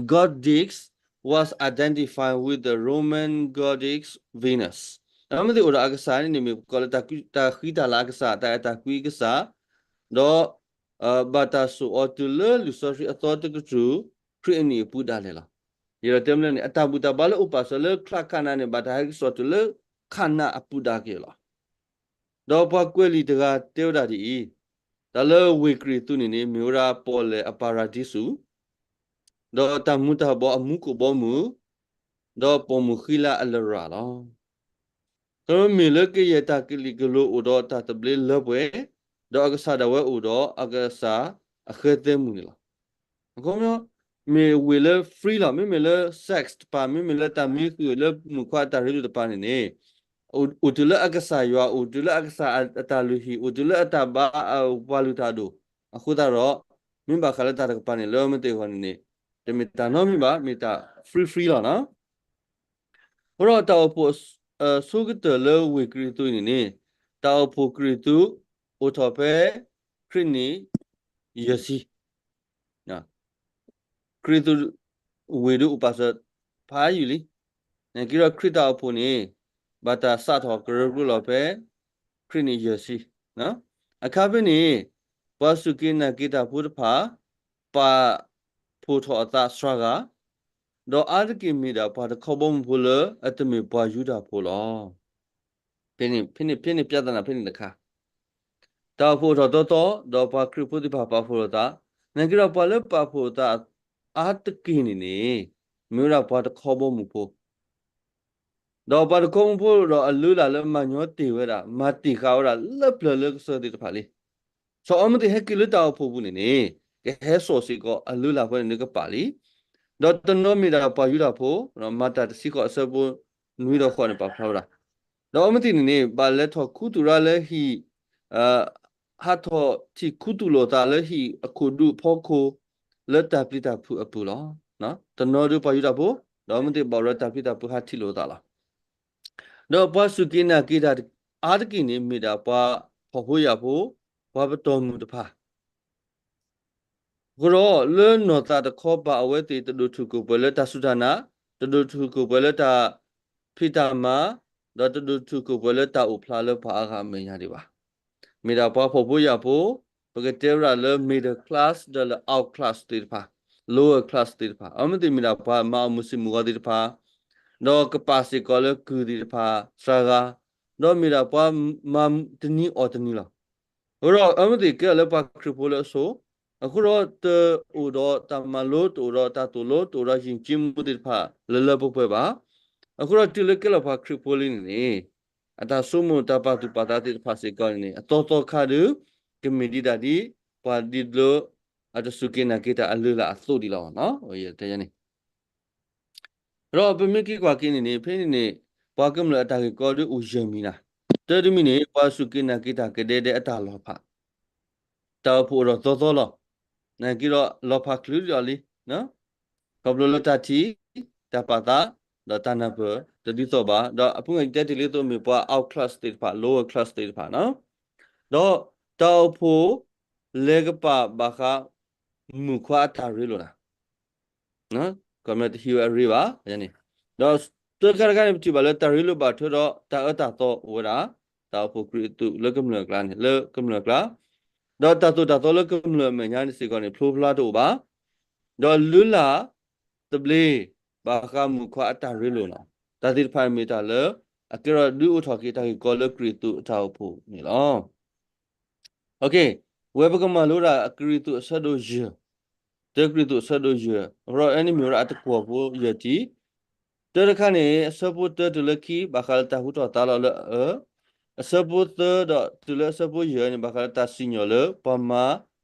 goddess was identified with the Roman goddess Venus. အမ့ၢ်သ့ၣ်အိၣ်ဒီးအကစၢ်န့ၣ်န့ၣ် မ့ၢ်ပကိးလၢတၢ်ဃံတၢ်လၤအကစၢ် တၢ်အဲၣ်တၢ်ကွံအကစၢ်, ဒီး ဘၣ်တၢ်စိာ်အီၤတုၤလၢလံာ်စီဆှံအသီတကတြူၢ် ခရံာ်အနံၣ်အပူၤဒၣ်လဲာ်လီၤ. ယအဲၣ်ဒိးတဲမ့ၢ်န့ၣ် အတၢ်ဘူၣ်တၢ်ဘါလၢအိၣ်ပာ်စၢၤလၢချၣ်ခးနးန့ၣ် ဘၣ်တၢ်ဟဲက့ၤစိာ်တုၤလၢခးနးအပူၤဒၣ်က့ၤလီၤ. ဒီးပှၤကွဲးလံာ်တဂၤတဲဝဲဒၣ်ဒ်အံၤ, တၢ်လၢဝ့ၢ်ကရံၣ်သူးန့ၣ်န့ၣ် မ့ၢ်ဝဲဒၣ်ပီၣ်လဲၣ်အပၤရၤဒံစူး, ဒီးတၢ်မူၤတၢ်ဘှီးအမူခိၣ်ဘီမုၢ်, ဒီးပိာ်မုၣ်ဃံလၤအလရာ်လီၤ. ကမ့ၢ်လၢကယဲၢ်တၢ်ကလံၤကလိၤအိၣ်ဒီးတၢ်သဘျ့လၢပှဲၤ, ဒီးအကစၢ်ဒၣ်ဝဲအိၣ်ဒီးအကစၢ်အဃဲသဲမုၢ်န့ၣ်လီၤ. အခီပညီ မ့ၢ်ဝ့ၢ်လၢ free လီၤ, မ့မ့ၢ်လၢ sex တပၤ, မ့မ့ၢ်လၢတၢ်မံဃုာ်လၢမုၣ်ခွါအတၢ်ရ့လိာ်တပၤန့ၣ်န့ၣ်, အိၣ်တုၤလၢအကစၢ်ယွၤ, အိၣ်တုၤလၢအကစၢ်အတၢ်လုၢ်ဟံၣ်, အိၣ်တုၤလၢအတၢ်ဘါအပှၤလုၢ်တၢ်ဒိၣ်, အဃိသတးဒီး မ့ၢ်ဘၣ်ဃးလၢတၢ်တကပၤန့ၣ် လၢမ့ၢ်သ့ၣ်အဂီၢ်န့ၣ်န့ၣ် တမ့ၢ်တၢ်နီတမံၤဘၣ်, မ့ၢ်တၢ် free free လီၤနီၤ. အဃိဒီးတၢ်အိၣ်ဖှိၣ်အဆိကတၢၢ်လၢဝ့ၢ်ကရံၣ်သူးအံၤန့ၣ်န့ၣ်, တၢ်အိၣ်ဖှိၣ်ကရံၣ်သူး အိၣ်ထီၣ်ဖဲ ခရံာ်နံၣ်ယဲၢ်ဆံ, ခရံာ်သူးဝ့ၢ်ဒုးအိၣ်ပာ်စၢၤဖးယံာ်လံ. နာ်က့ဒီးခရံာ်တၢ်အိၣ်ဖှိၣ်န့ၣ် ဘၣ်တၢ်စးထီၣ်ကရၢကရိလီၤဖဲ ခရံာ်နံၣ်ယဲၢ်ဆံ. အခါဖဲန့ၣ် ပှၤစူၢ်က့ၤနာ်က့ၤတၢ်ဖိတဖၣ် ပာ်ဖှိၣ်ထီၣ်အသးစှၤဂၤ, ဒီးအါတက့ၢ်မ့ၢ်ဒၣ်ပှၤတခီဘီမုၢ်ဖိလၢအတမ့ၢ်ပှၤယူဒၤဖိလီၤ. ဖဲန့ၣ် ဖဲန့ၣ် ဖဲန့ၣ် ပြဿနာ ဖဲန့ၣ်တခါ တၢ်အိၣ်ဖှိၣ်အိၣ်ထီၣ်တီတီ ဒီးပှၤခရံာ်ဖိသ့ၣ်တဖၣ်ပာ်ဖှိၣ်လိာ်သး, နာ်က့ဒီးပှၤလၢပာ်ဖှိၣ်လိာ်သးအါတက့ၢ်န့ၣ်န့ၣ် မ့ၢ်ဝဲဒၣ်ပှၤတခီဘီမုၢ်ဖိ ဒီးပှၤတခီဘီမုၢ်ဖိဒီးအလုၢ်အလၢ်လၢမၤညီတ့ၢ်ဝဲဒၣ် မၤတ့ၢ်ဃာ်ဝဲဒၣ်လၢပျၢၤလၢကစၢၢ်သ့ၣ်တဖၣ်လံ. စီၤအီမ့ၢ်သ့ၣ်ဟဲက့ၤလၢတၢ်အိၣ်ဖှိၣ်ပူၤန့ၣ်န့ၣ် ကဟဲစိာ်စ့ၢ်ကီးအလုၢ်အလၢ်ဖဲန့ၣ်ကပာ်လံ. ဒီးတနီၤမ့ၢ်ဒၣ်ပှၤယူဒၤဖိ, မၤတၢ်တဆံဃိးအဆၢဖိနွံဒီးဃိးန့ၣ်ပာ်ဖျါဝဲဒၣ်. ဒီးအီမ့ၢ်သ့ၣ်န့ၣ်န့ၣ် ဘၣ်လဲၤထီၣ်ခူသူၣ်ရၢလၢဟံၣ် ဟးထီၣ်ထံၣ်ခူသူၣ်လိာ်သးလၢဟံၣ်အခိၣ်ဒူဖီခိၣ် လၢတၢ်ပျံၤတၢ်ဖုးအပူၤလီၤ. တနီၤဒုးပှၤယူဒၤဖိ, ဒီးအီမ့ၢ်သ့ၣ်ဘၣ်အိၣ်ဒီးတၢ်ပျံၤတၢ်ဖုးဟးထံၣ်လိာ်သးလီၤ. ဒီးပှၤစူၢ်က့ၤနာ်က့ၤတၢ်အါတက့ၢ်န့ၣ် မ့ၢ်ဒၣ်ပှၤဖှီၣ်ဖိယာ်ဖိ, ပှၤပတီၢ်မုၢ်တဖၣ် အဃိဒီး လၢနီၢ်သးတခီပၤအဝဲသ့ၣ်တဒိၣ်ထူၣ်ကိၢ်ပှဲၤလၢတၢ်စူၢ်တၢ်နာ်, တဒိၣ်ထူၣ်ကိၢ်ပှဲၤလၢတၢ် ဖံးတၢ်မၤ, ဒီးတဒိးထူၣ်ကိာ်ပှဲၤလၢတၢ်အိၣ်ဖျါလၢပှၤအါဂၤအမဲာ်ညါဒံးဘၣ်. မ့ၢ်ဒၣ်ပှၤဖှီၣ်ဖိယာ်ဖိ, ပကတဲဝဲဒၣ်လၢ middle class ဒီးလၢ outclass သ့ၣ်တဖၣ်, lower class သ့ၣ်တဖၣ်, အဝဲသ့ၣ်မ့ၢ်ဒၣ်ပှၤမၤအီၣ်မုၢ်ဆ့ၣ်မုၢ်ဂီၤသ့ၣ်တဖၣ်, ဒီးကပာ်စ့ၢ်ကီးလၢကုၢ်သ့ၣ်တဖၣ် စှၤဂၤ, ဒီးမ့ၢ်ဒၣ်ပှၤမၤတနံၤအီၣ်တနံၤလီၤ. အဃိဒီးအဝဲသ့ၣ်ကဲထီၣ်လၢပှၤခရံာ်ဖိလၢအဆိ, အဃိဒီးတအိၣ်ဒီးတၢ်မၤလိ, တအိၣ်ဒီးတၢ်သိၣ်လိ, တအိၣ်ဒီးယဉ်ကျေးမှုသ့ၣ်တဖၣ်လၢလၢပှဲၤပှဲၤဘၣ်. အဃိဒီးတုၤလၢကဲလီၤပှၤခရံာ်ဖိလံန့ၣ်န့ၣ်, အတၢ်ဆိကမိၣ်တၢ်ပာ်သူၣ်ပာ်သးသ့ၣ်တဖၣ်စ့ၢ်ကီးန့ၣ်န့ၣ် အသီသီခါဒီး ကမ့ၢ်ဒံးဒၣ်ဒ် ပှၤဒ်လၢ အတစူၢ်က့ၤနာ်က့ၤတၢ်အလုၢ်အလၢ်အသိးဒံးလီၤ. ယတဲန့ၣ် ဒီးပမ့ၢ်က့ၤကွၢ်က့ၤန့ၣ်န့ၣ် ဖဲန့ၣ်န့ၣ် ပှၤကမျၢၢ်အတၢ်ဂ့ၢ်ကီဒုးအိၣ်ယဲၢ်မံၤနၤ, တၢ်တမံၤန့ၣ် ပှၤစူၢ်က့ၤနာ်က့ၤတၢ်ကဒဲဒဲအတၢ်လီၤဖး, တၢ်အိၣ်ဖှိၣ်အိၣ်ဒီးသီသီလီၤ. နာ်က့ဒီးလီၤဖးချုးဒီးလံ, ခီဖျိလၢတၢ်ထံၣ်, တၢ်ပာ်သး, ဒီးတၢ်နၢ်ပၢၢ်တဒ်သိးဘၣ်, ဒီးအပူၤကွံာ်တဲတ့ၢ်လံသိးမ့ၢ်ပှၤ outclass သ့ၣ်တဖၣ်, lower class သ့ၣ်တဖၣ်, ဒီးတၢ်အိၣ်ဖှိၣ် လဲၤကပာ်ဘၣ်ဃး မုၣ်ခွါအတၢ်ရ့လိာ်နၤ ကမျၢၢ်တဟံးဝဲအရ့ဘၣ်န့ၣ်, ဒီးတခါတခါန့ၣ် ပထံၣ်ဘၣ်လၢတၢ်ရ့လိာ်ဘၣ်ထွဲဒီးတၢ်အၢတၢ်သီအိၣ်ဝဲဒၣ်, တၢ်အိၣ်ဖှိၣ်ကရံၣ်သူးလၢကမျၢၢ်အကျါန့ၣ် လၢကမျၢၢ်အကျါ, ဒီးတၢ်သိၣ်တၢ်သီလၢကမျၢၢ်အမဲာ်ညါန့ၣ်စ့ၢ်ကီးန့ၣ် ဖျိဖျါတအိၣ်ဘၣ်, ဒီးလုၢ်လၢ်သဘျ့ဘၣ်ဃးမုၣ်ခွါအတၢ်ရ့လိာ်နၤ, တၢ်သ့ၣ်တဖၣ်မ့ၢ်တၢ်လၢ အကဲထီၣ်ဒုးအိၣ်ထီၣ်က့ၤတၢ်ဂ့ၢ်ကီလၢကရံၣ်သူးအတၢ်အိၣ်ဖှိၣ်န့ၣ်လီၤ. ဝဲပကမၤလိဒၣ်ကရံၣ်သူးအဆၢဒိၣ်ယဲၢ်, တၢကရံၣ်သူးအဆၢဒိၣ်ယဲၢ်, အဃိဒီးအန့ၣ်မ့ၢ်ဝဲဒၣ်အတကွီၢ်ဖိယဲၢ်ထံၣ်, တၢတခါန့ၣ် အဆၢဖိတၢတုၤလၢခံ ဘၣ်ဃးလၢတၢ်ဟူထီၣ်သါလီၤလၢအအၢ, အဆၢဖိသၢဒီးတုၤလၢအဆၢဖိယဲၢ်န့ၣ် ဘၣ်ဃးလၢတၢ်စံၣ်ညီၣ်လၢပှၤမၤ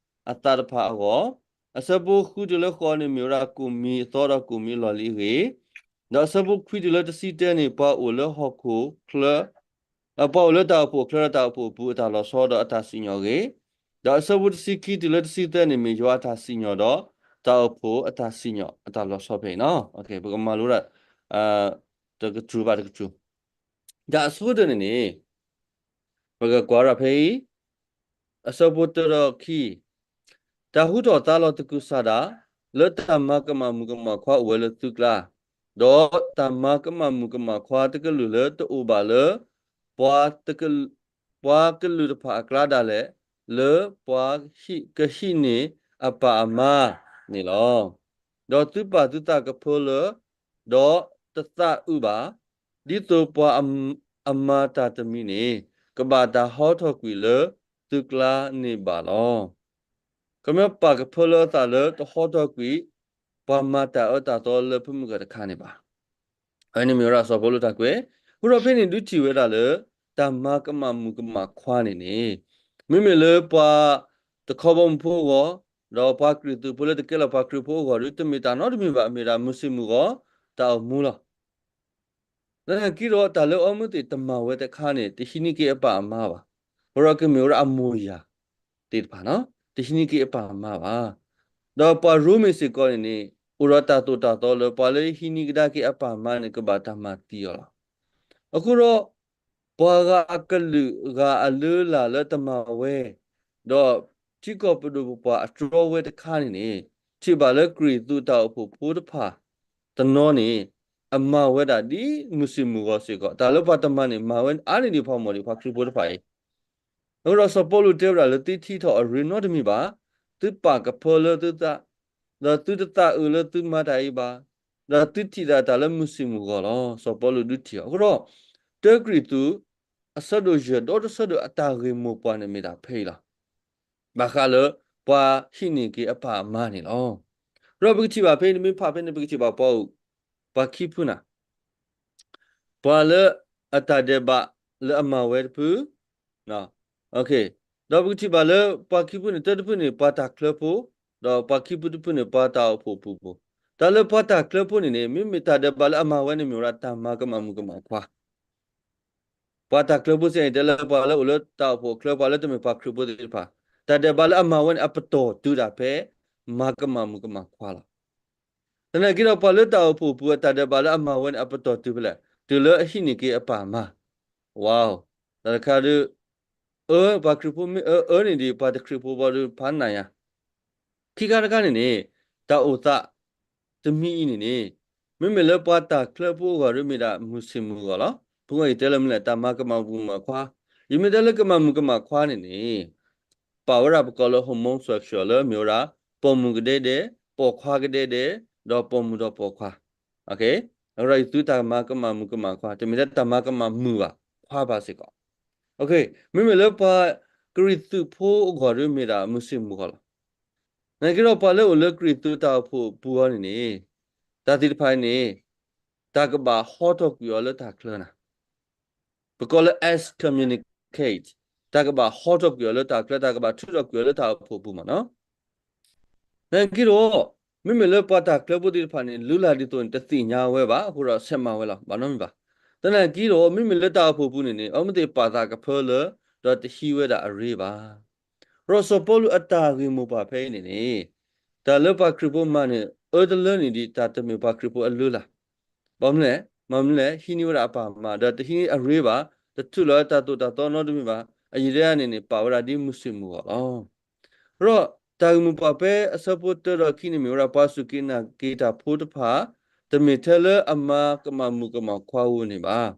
အသးတဖၣ်အဂီၢ်, အဆၢဖိဃုတုၤလၢဃိးန့ၣ် မ့ၢ်ဝဲဒၣ်ကိၣ်မံၤအသီဒီးကိၣ်မံၤအလီၢ်လံအဂ့ၢ်, ဒီးအဆၢဖိခွံတုၤလၢတဆံတၢန့ၣ် ပှၤအိၣ်လၢဟီၣ်ခိၣ်ချၢ ပှၤအိၣ်လၢတၢ်အိၣ်ဖှိၣ်အချၢဒီးတၢ်အိၣ်ဖှိၣ်အပူၤအတၢ်လီၤဆီဒီးအတၢ်စံၣ်ညီၣ်အဂ့ၢ်, ဒီးအဆၢဖိတဆံခံတုၤလၢတဆံသၢန့ၣ် မ့ၢ်ယွၤအတၢ်စံၣ်ညီၣ်ဒီးတၢ်အိၣ်ဖှိၣ်အတၢ်စံၣ်ညီၣ်အတၢ်လီၤဆီဖဲအံၤနီၤ. ပကမၤလိဒၣ် တကတြူၢ်ဘၣ်တကတြူၢ်, တၢ်အဆိကတၢၢ်န့ၣ်န့ၣ် ပကကွၢ်ဒၣ်ဖဲအံၤ, အဆၢဖိတၢဒီးခံ, တၢ်ဟူထီၣ်သါလီၤသကုၤဆးဒး လၢတၢ်မၤကမၣ်မုၣ်ကမၣ်ခွါအိၣ်ဝဲလၢသုကျါ, ဒီးတၢ်မၤကမၣ်မုၣ်ကမၣ်ခွါတကလုာ်လၢတအိၣ်ဘၣ်လၢ ပှၤတကလုာ် ပှၤကလုာ်တဖၣ်အကျါဒၣ်လဲာ်, လၢပှၤကဟံးန့ၢ်အပၢ်အမါန့ၣ်လီၤ. ဒီးသုပာ်သုသးကဖၢလၢ ဒီးတသးအုးဘၣ်, ဒ်သိးပှၤအမၤတၢ်တမံၤန့ၣ် ကဘၣ်တၢ်ဟီထီၣ်ကွံာ်လၢသုကျါန့ၣ်ဘၣ်လီၤ. ကမျၢၢ်ပာ်ကဖၢလၢအသးလၢတဟီထီၣ်ကွံာ် ပှၤမၤတၢ်အၢတၢ်သီလၢဖုမုၢ်ဂၤတခါန့ၣ်ဘၣ်. အဝဲန့ၣ်မ့ၢ်ဝဲဒၣ်စီၤပီလူးတၢ်ကွဲး, အဃိဒီးဖဲန့ၣ်ဒုးထံၣ်ဝဲဒၣ်လၢ တၢ်မၤကမၣ်မုၣ်ကမၣ်ခွါန့ၣ်န့ၣ် မ့မ့ၢ်လၢပှၤတခီဘီမုၢ်ဖိအဂီၢ်, ဒီးပှၤကရံၣ်သူးဖိလၢတကဲလၢပှၤခရံာ်ဖိအဂီၢ်ဒီး တမ့ၢ်တၢ်နီတမံၤဘၣ်, မ့ၢ်ဒၣ်မုၢ်ဆ့ၣ်မုၢ်ဂီၤ တၢ်အိၣ်မူလီၤ. သနာ်က့ဒီးတၢ်လၢအဝဲသ့ၣ်တမၤဝဲတခါန့ၣ် တဟံးန့ၢ်က့ၤအပၢ်အမါဘၣ်. အဃိဒီးကမ့ၢ်ဝဲဒၣ်အမိၢ်ယၤသ့ၣ်တဖၣ်နီၤ, တဟံးန့ၢ်က့ၤအပၢ်အမါဘၣ်. ဒီးပှၤရိမ့ၤစ့ၢ်ကီးန့ၣ်န့ၣ် အိၣ်ဒီးတၢ်သိၣ်တၢ်သီလၢ ပှၤလၢဟံးန့ၢ်ကဒါက့ၤအပၢ်အမါန့ၣ် ကဘၣ်တၢ်မၤသံအီၤလီၤ. အဃိဒီး ပှၤဂၤအကလုာ်ဂၤအလုၢ်အလၢ်လၢတမၤဝဲ, ဒီးထံကီၢ်ပဒိၣ်ပပှၢ်အတြီဝဲတခါန့ၣ်န့ၣ် ထံၣ်ဘၣ်လၢကရံၣ်သူးတၢ်အိၣ်ဖှိၣ်ဖိတဖၣ်တနီၤန့ၣ် အမၤဝဲဒၣ်ဒ်မုၢ်ဆ့ၣ်မုၢ်ဂီၤစ့ၢ်ကီး, တၢ်လၢပှၤတမၤန့ၣ် မၤဝဲအါန့ၢ်ဒံးပှၤမိၢ်ဒံးပှၤခရံာ်ဖိတဖၣ်အံၤ. အဃိဒီးစီၤပီလူးတဲဝဲဒၣ်လၢသုထံၣ်ထီၣ်အရ့နီတမံၤဘၣ်, သုပာ်ကဖၢလၢသုသး, ဒီးသုတသးအုးလၢသုမၤတၢ်အံၤဘၣ်, ဒီးသုထံၣ်ဒၣ်တၢ်လၢမုၢ်ဆ့ၣ်မုၢ်ဂီၤလီၤ. စီၤပီလူးဒုးထံၣ်အီၤ. အဃိဒီး တၢကရံၣ်သူး အဆၢဒိၣ်ယဲၢ် ဒီတဆၢဒိၣ်အတၢ်ဂ့ၢ်မိၢ်ပှၢ်န့ၣ်မ့ၢ်ဒၣ်ဖဲအံၤလီၤ. ဘၣ်ဃးလၢပှၤဟံးန့ၢ်က့ၤအပၢ်အမါန့ၣ်လီၤ. ဒီးပကထံၣ်ဘၣ်ဖဲအံၤ နမ့ၢ်ဖးဖဲန့ၣ် ပကထံၣ်ဘၣ်ပှၤအိၣ် ပှၤခံဖုနၤ, ပှၤလၢအတၢ်ဒဲးဘးလၢအမၤဝဲတဖု, ဒီးပကထံၣ်ဘၣ်လၢပှၤခံဖုန့ၣ် တၢတဖုန့ၣ် ပှၤတၢ်ချၢဖိ, ဒီးပှၤခံဖုတဖုန့ၣ် ပှၤတၢ်အိၣ်ဖှိၣ်ပူၤဖိ. တၢ်လၢပှၤတၢ်ချၢဖိန့ၣ်န့ၣ် မ့မ့ၢ်တၢ်ဒဲးဘးလၢအမၤဝဲန့ၣ် မ့ၢ်ဝဲဒၣ်တၢ်မၤကမၣ်မုၣ်ကမၣ်ခွါ ပှၤတၢ်ချၢဖိစ့ၢ်န့ၣ် တဲလၢပှၤလၢအိၣ်လၢတၢ်အိၣ်ဖှိၣ်အချၢ ပှၤလၢတမ့ၢ်ပှၤခရံာ်ဖိသ့ၣ်တဖၣ်, တၢ်ဒဲးဘးလၢအမၤဝဲန့ၣ် အပတီၢ်တုၤဒၣ်ဖဲ မၤကမၣ်မုၣ်ကမၣ်ခွါလီၤ. သနာ်က့ဒီး ပှၤလၢတၢ်အိၣ်ဖှိၣ်ပူၤအတၢ်ဒဲးဘးလၢအမၤဝဲန့ၣ် အပတီၢ်တုၤဖဲလဲၣ်, တုၤလၢအဟံးန့ၢ်က့ၤအပၢ်အမါ. ဝါ, တၢ်တခါဒီး အၢ ပှၤခရံာ်ဖိမ့ၢ်အၢအၢန့ၣ်ဒီး ပှၤတခရံာ်ဖိဘၣ်ဒီးဖးနးယါ ခံခါတခါန့ၣ်န့ၣ် တၢ်အိၣ်သးတမံၤအံၤန့ၣ်န့ၣ် မ့မ့ၢ်လၢပှၤတၢ်ချၢဖိအဂီၢ်ဒီးမ့ၢ်ဒၣ်မုၢ်ဆ့ၣ်မုၢ်ဂီၢ်လီၤ. ဖုဂီၢ်အံၤတဲလၢမနုၤလဲၣ် တၢ်မၤကမၣ်မုၣ်ကမၣ်ခွါ, ယမ့ၢ်တဲလၢကမၣ်မုၣ်ကမၣ်ခွါန့ၣ်န့ၣ် ပာ်ဝဲဒၣ်ပကိးလၢ hormone sexual လၢမ့ၢ်ဝဲဒၣ် ပိာ်မုၣ်ကဒဲဒဲ, ပိာ်ခွါကဒဲဒဲ, ဒီးပိာ်မုၣ်ဒီးပိာ်ခွါ အဝဲဒၣ်ယသူတၢ်မၤကမၣ်မုၣ်ကမၣ်ခွါ တမ့ၢ်ထဲတၢ်မၤကမၣ်မုၣ်ဘၣ် ခွါဘၣ်စ့ၢ်ကီး. မ့မ့ၢ်လၢပှၤကရံၣ်သူးဖိအဂီၢ်ဒီးမ့ၢ်ဒၣ်မုၢ်ဆ့ၣ်မုၢ်ဂီၢ်လီၤ. နာ်က့ဒီးပှၤလၢအိၣ်လၢကရံၣ်သူးတၢ်အိၣ်ဖှိၣ်အပူၤအီၤန့ၣ်န့ၣ် တၢ်သ့ၣ်တဖၣ်အံၤန့ၣ် တၢ်ကဘၣ်ဟီထီၣ်ကွံာ်အီၤလၢတၢ်ချၢနၤ ပကိးလၢ excommunicate တၢ်ကဘၣ်ဟီထီၣ်ကွံာ်အီၤလၢတၢ်ချၢ တၢ်ကဘၣ်ထုးထီၣ်ကွံာ်အီၤလၢတၢ်အိၣ်ဖှိၣ်ပူၤမးနီၤ. နာ်က့ဒီး မ့မ့ၢ်လၢပှၤတၢ်ချၢဖိသ့ၣ်တဖၣ်န့ၣ် လုၢ်လၢ်ဒ်သိးန့ၣ် တသ့ၣ်ညါဝဲဘၣ် အဃိဒီးဆဲးမၤဝဲလီၤ ဘၣ်နီတမံၤဘၣ်. သနာ်က့ဒီး မ့မ့ၢ်လၢတၢ်အိၣ်ဖှိၣ်ပူၤန့ၣ်န့ၣ် အဝဲသ့ၣ်ပာ်သးကဖၢလၢ ဒီးတဟံးဝဲဒၣ်အရ့ဘၣ်. ဒီးစီၤပီလူးအတၢ်ဂ့ၢ်မိၢ်ပှၢ်ဖဲအံၤန့ၣ်န့ၣ် တၢ်လၢပှၤခရံာ်ဖိမၤန့ၣ် အၢတလၢန့ၣ်ဒ်တၢ်တမ့ၢ်ပှၤခရံာ်ဖိအလုၢ်လၢ် ဘၣ်မနုၤလဲၣ်, မ့မနုၤလဲၣ် ဟံးန့ၢ်ဝဲဒၣ်အပၢ်မၤ ဒီးတဟံးန့ၢ်အရ့ဘၣ်, တထုးလီၤတၢ်သိၣ်တၢ်သီနီတမံၤဘၣ်. အယံာ်ဒၣ်န့ၣ်န့ၣ် ပာ်ဝဲဒၣ်ဒ်မုၢ်ဆ့ၣ်မုၢ်ဂီၢ်လီၤ. ဒီးတၢ်ဂ့ၢ်မိၢ်ပှၢ်ဖဲအဆၢဖိတၢဒီးခံန့ၣ်မ့ၢ်ဝဲဒၣ် ပှၤစူၢ်က့ၤနာ်က့ၤတၢ်ဖိတဖၣ် တမ့ၢ်ထဲလၢအမၤကမၣ်မုၣ်ကမၣ်ခွါဧိၤန့ၣ်ဘၣ်.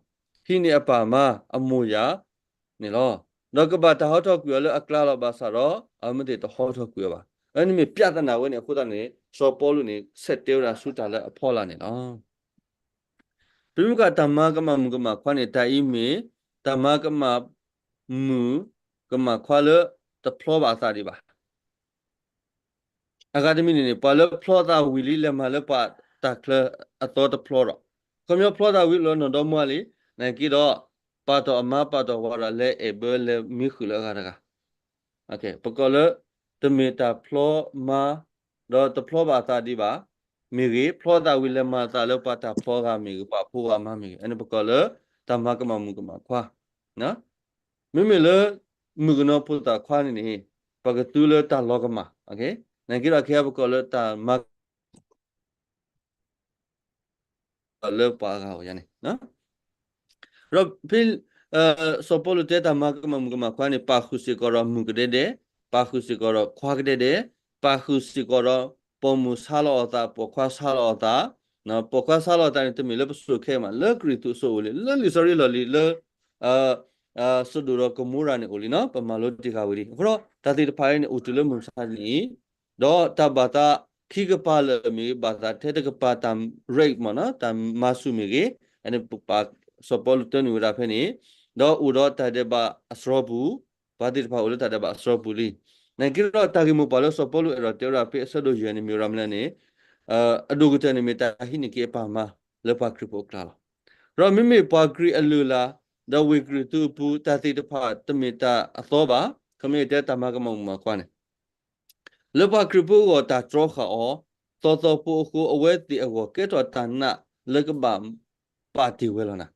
ဟံးန့ၢ်အပၢ်မၤအမိၢ်ယၢ်န့ၣ်လီၤ. ဒီးကဘၣ်တၢ်ဟီထီၣ်ကွံာ်အီၤလၢအကျါလီၤ ဘၣ်ဆၣ်ဒီး အဝဲသ့ၣ်တဟီထီၣ်ကွံာ်အီၤဘၣ်. အဝဲန့ၣ်မ့ၢ်ပြဿနာဝဲန့ၣ်အဃိသတးန့ၣ် စီၤပီလူးန့ၣ် ဆဲးတဲဝဲဒၣ်ဆူတၢ်လၢအဖီလာ်န့ၣ်လီၤ. ပမ့ၢ်ကွၢ်တၢ်မၤကမၣ်မုၣ်ကမၣ်ခွါန့ၣ် တၢ်အံၤမ့ၢ် တၢ်မၤကမၣ်မုၣ်ကမၣ်ခွါလၢတဖျီဘၣ်အသးဒံးဘၣ်. အဂၤတမံၤန့ၣ်န့ၣ် ပှၤလၢဖျီသးဝံၤလံ လဲၤမၤလၢပှၤတၢ်ချၢအသီတဖျီဒီး ခီပညီဖျီသးဝံၤလီၤနီၢ်ဒီမါလံ, နာ်က့ဒီး ပာ်တီၢ်အမါပာ်တီၢ်ဝၤဒီး လဲၤအဲၣ်ဘၢလဲၤမံဃုာ်လၢအဂၤတဂၤ ပကိးလၢ တမ့ၢ်တၢ်ဖျီမါ ဒီးတဖျီဘၣ်အသးဒံးဘၣ် မ့ၢ်ဂ့ၤ, ဖျီသးဝံၤလဲၤမၤသးလၢပှၤတၢ်ဖျီဂၤမ့ၢ်ဂ့ၤ, ပှၤဖိဂၤမါမ့ၢ်ဂ့ၤ, အန့ၣ်ပကိးလၢ တၢ်မၤကမၣ်မုၣ်ကမၣ်ခွါ. မ့မ့ၢ်လၢ မုၣ်ကနီၤဖိသၣ်ခွါန့ၣ်န့ၣ် ပကသူလၢတၢ်လီၤကမၣ်, နာ်က့ဒီးခဲအံၤပကိးလၢတၢ်မၤ လၢပှၤအဂၤအံၤန့ၣ် ဒီးဖဲ စီၤပီလူးတဲတၢ်မၤကမၣ်မုၣ်ကမၣ်ခွါန့ၣ် ပာ်ဃုာ်စ့ၢ်ကီးဒီးမုၣ်ကဒဲဒဲ, ပာ်ဃုာ်စ့ၢ်ကီးဒီးခွါကဒဲဒဲ, ပာ်ဃုာ်စ့ၢ်ကီးဒီးပိာ်မုၣ်ဆါလီၤအီၤသး, ပိာ်ခွါဆါလီၤအီၤသး, ပိာ်ခွါဆါလီၤအီၤသးန့ၣ် တမ့ၢ်လၢပစိၤခဲအံၤမး, လၢကရံၣ်သူးအစိၤအိၣ်လံ, လၢလံာ်စီဆှံလီၢ်လံၤလၢ စဒိၣ်ဒီးကမိရၤန့ၣ်အိၣ်လံနီၤ, ပမၤလိတ့ၢ်ဃာ်ဝံၤလံ. အဃိဒီး တၢ်သ့ၣ်တဖၣ်အံၤန့ၣ် အိၣ်တုၤလၢမုၢ်မဆါတနံၤအံၤ, ဒီးတၢ်ဘၣ်သးခံကပၤလၢာ်မ့ၢ်ဂ့ၤ, ဘၣ်သးထဲတကပၤတၢ် rape မ့ၢ်နီၤ, တၢ်မၤဆူၣ်မ့ၢ်ဂ့ၤ, အန့ၣ်ပပာ်စီၤပီလူးတဲန့ၢ်ဝဲဒၣ်ဖဲန့ၣ်, ဒီးအိၣ်ဒီးတၢ်ဒဲးဘးအစရီပူၤ, ပှၤသ့ၣ်တဖၣ်အိၣ်လၢတၢ်ဒဲးဘးအစရီပူၤလံ. နာ်က့ဒီးတၢ်ဂ့ၢ်မိၢ်ပှၢ်လၢစီၤပီလူးအဲၣ်ဒိးတဲဝဲဒၣ်ဖဲအဆၢဒိၣ်ယဲၢ်န့ၣ်မ့ၢ်ဝဲဒၣ်မနုၤလဲၣ်န့ၣ်, အဒိၣ်ကတၢၢ်န့ၣ်မ့ၢ်တၢ်ဟံးန့ၢ်က့ၤအပၢ်မၤလၢပှၤခရံာ်ဖိအကျါလီၤ. ဒီးမ့မ့ၢ်ပှၤကရံၣ်အလုၢ်အလၢ်, ဒီးဝ့ၢ်ကရံၣ်သူးအပူၤ တၢ်သ့ၣ်တဖၣ်တမ့ၢ်တၢ်အသီဘၣ်, ခီမ့ၢ်တဲတၢ်မၤကမၣ်မုၣ်ကမၣ်ခွါန့ၣ် လၢပှၤခရံာ်ဖိအဂီၢ်တၢ်တြီဃာ်အီၤ, သီသီဖိအဃိ အဝဲသ့ၣ်အဂီၢ်ကဲထီၣ်တၢ်နာ်လၢကဘၣ်ပာ်တ့ၢ်ဝဲလီၤနၤ.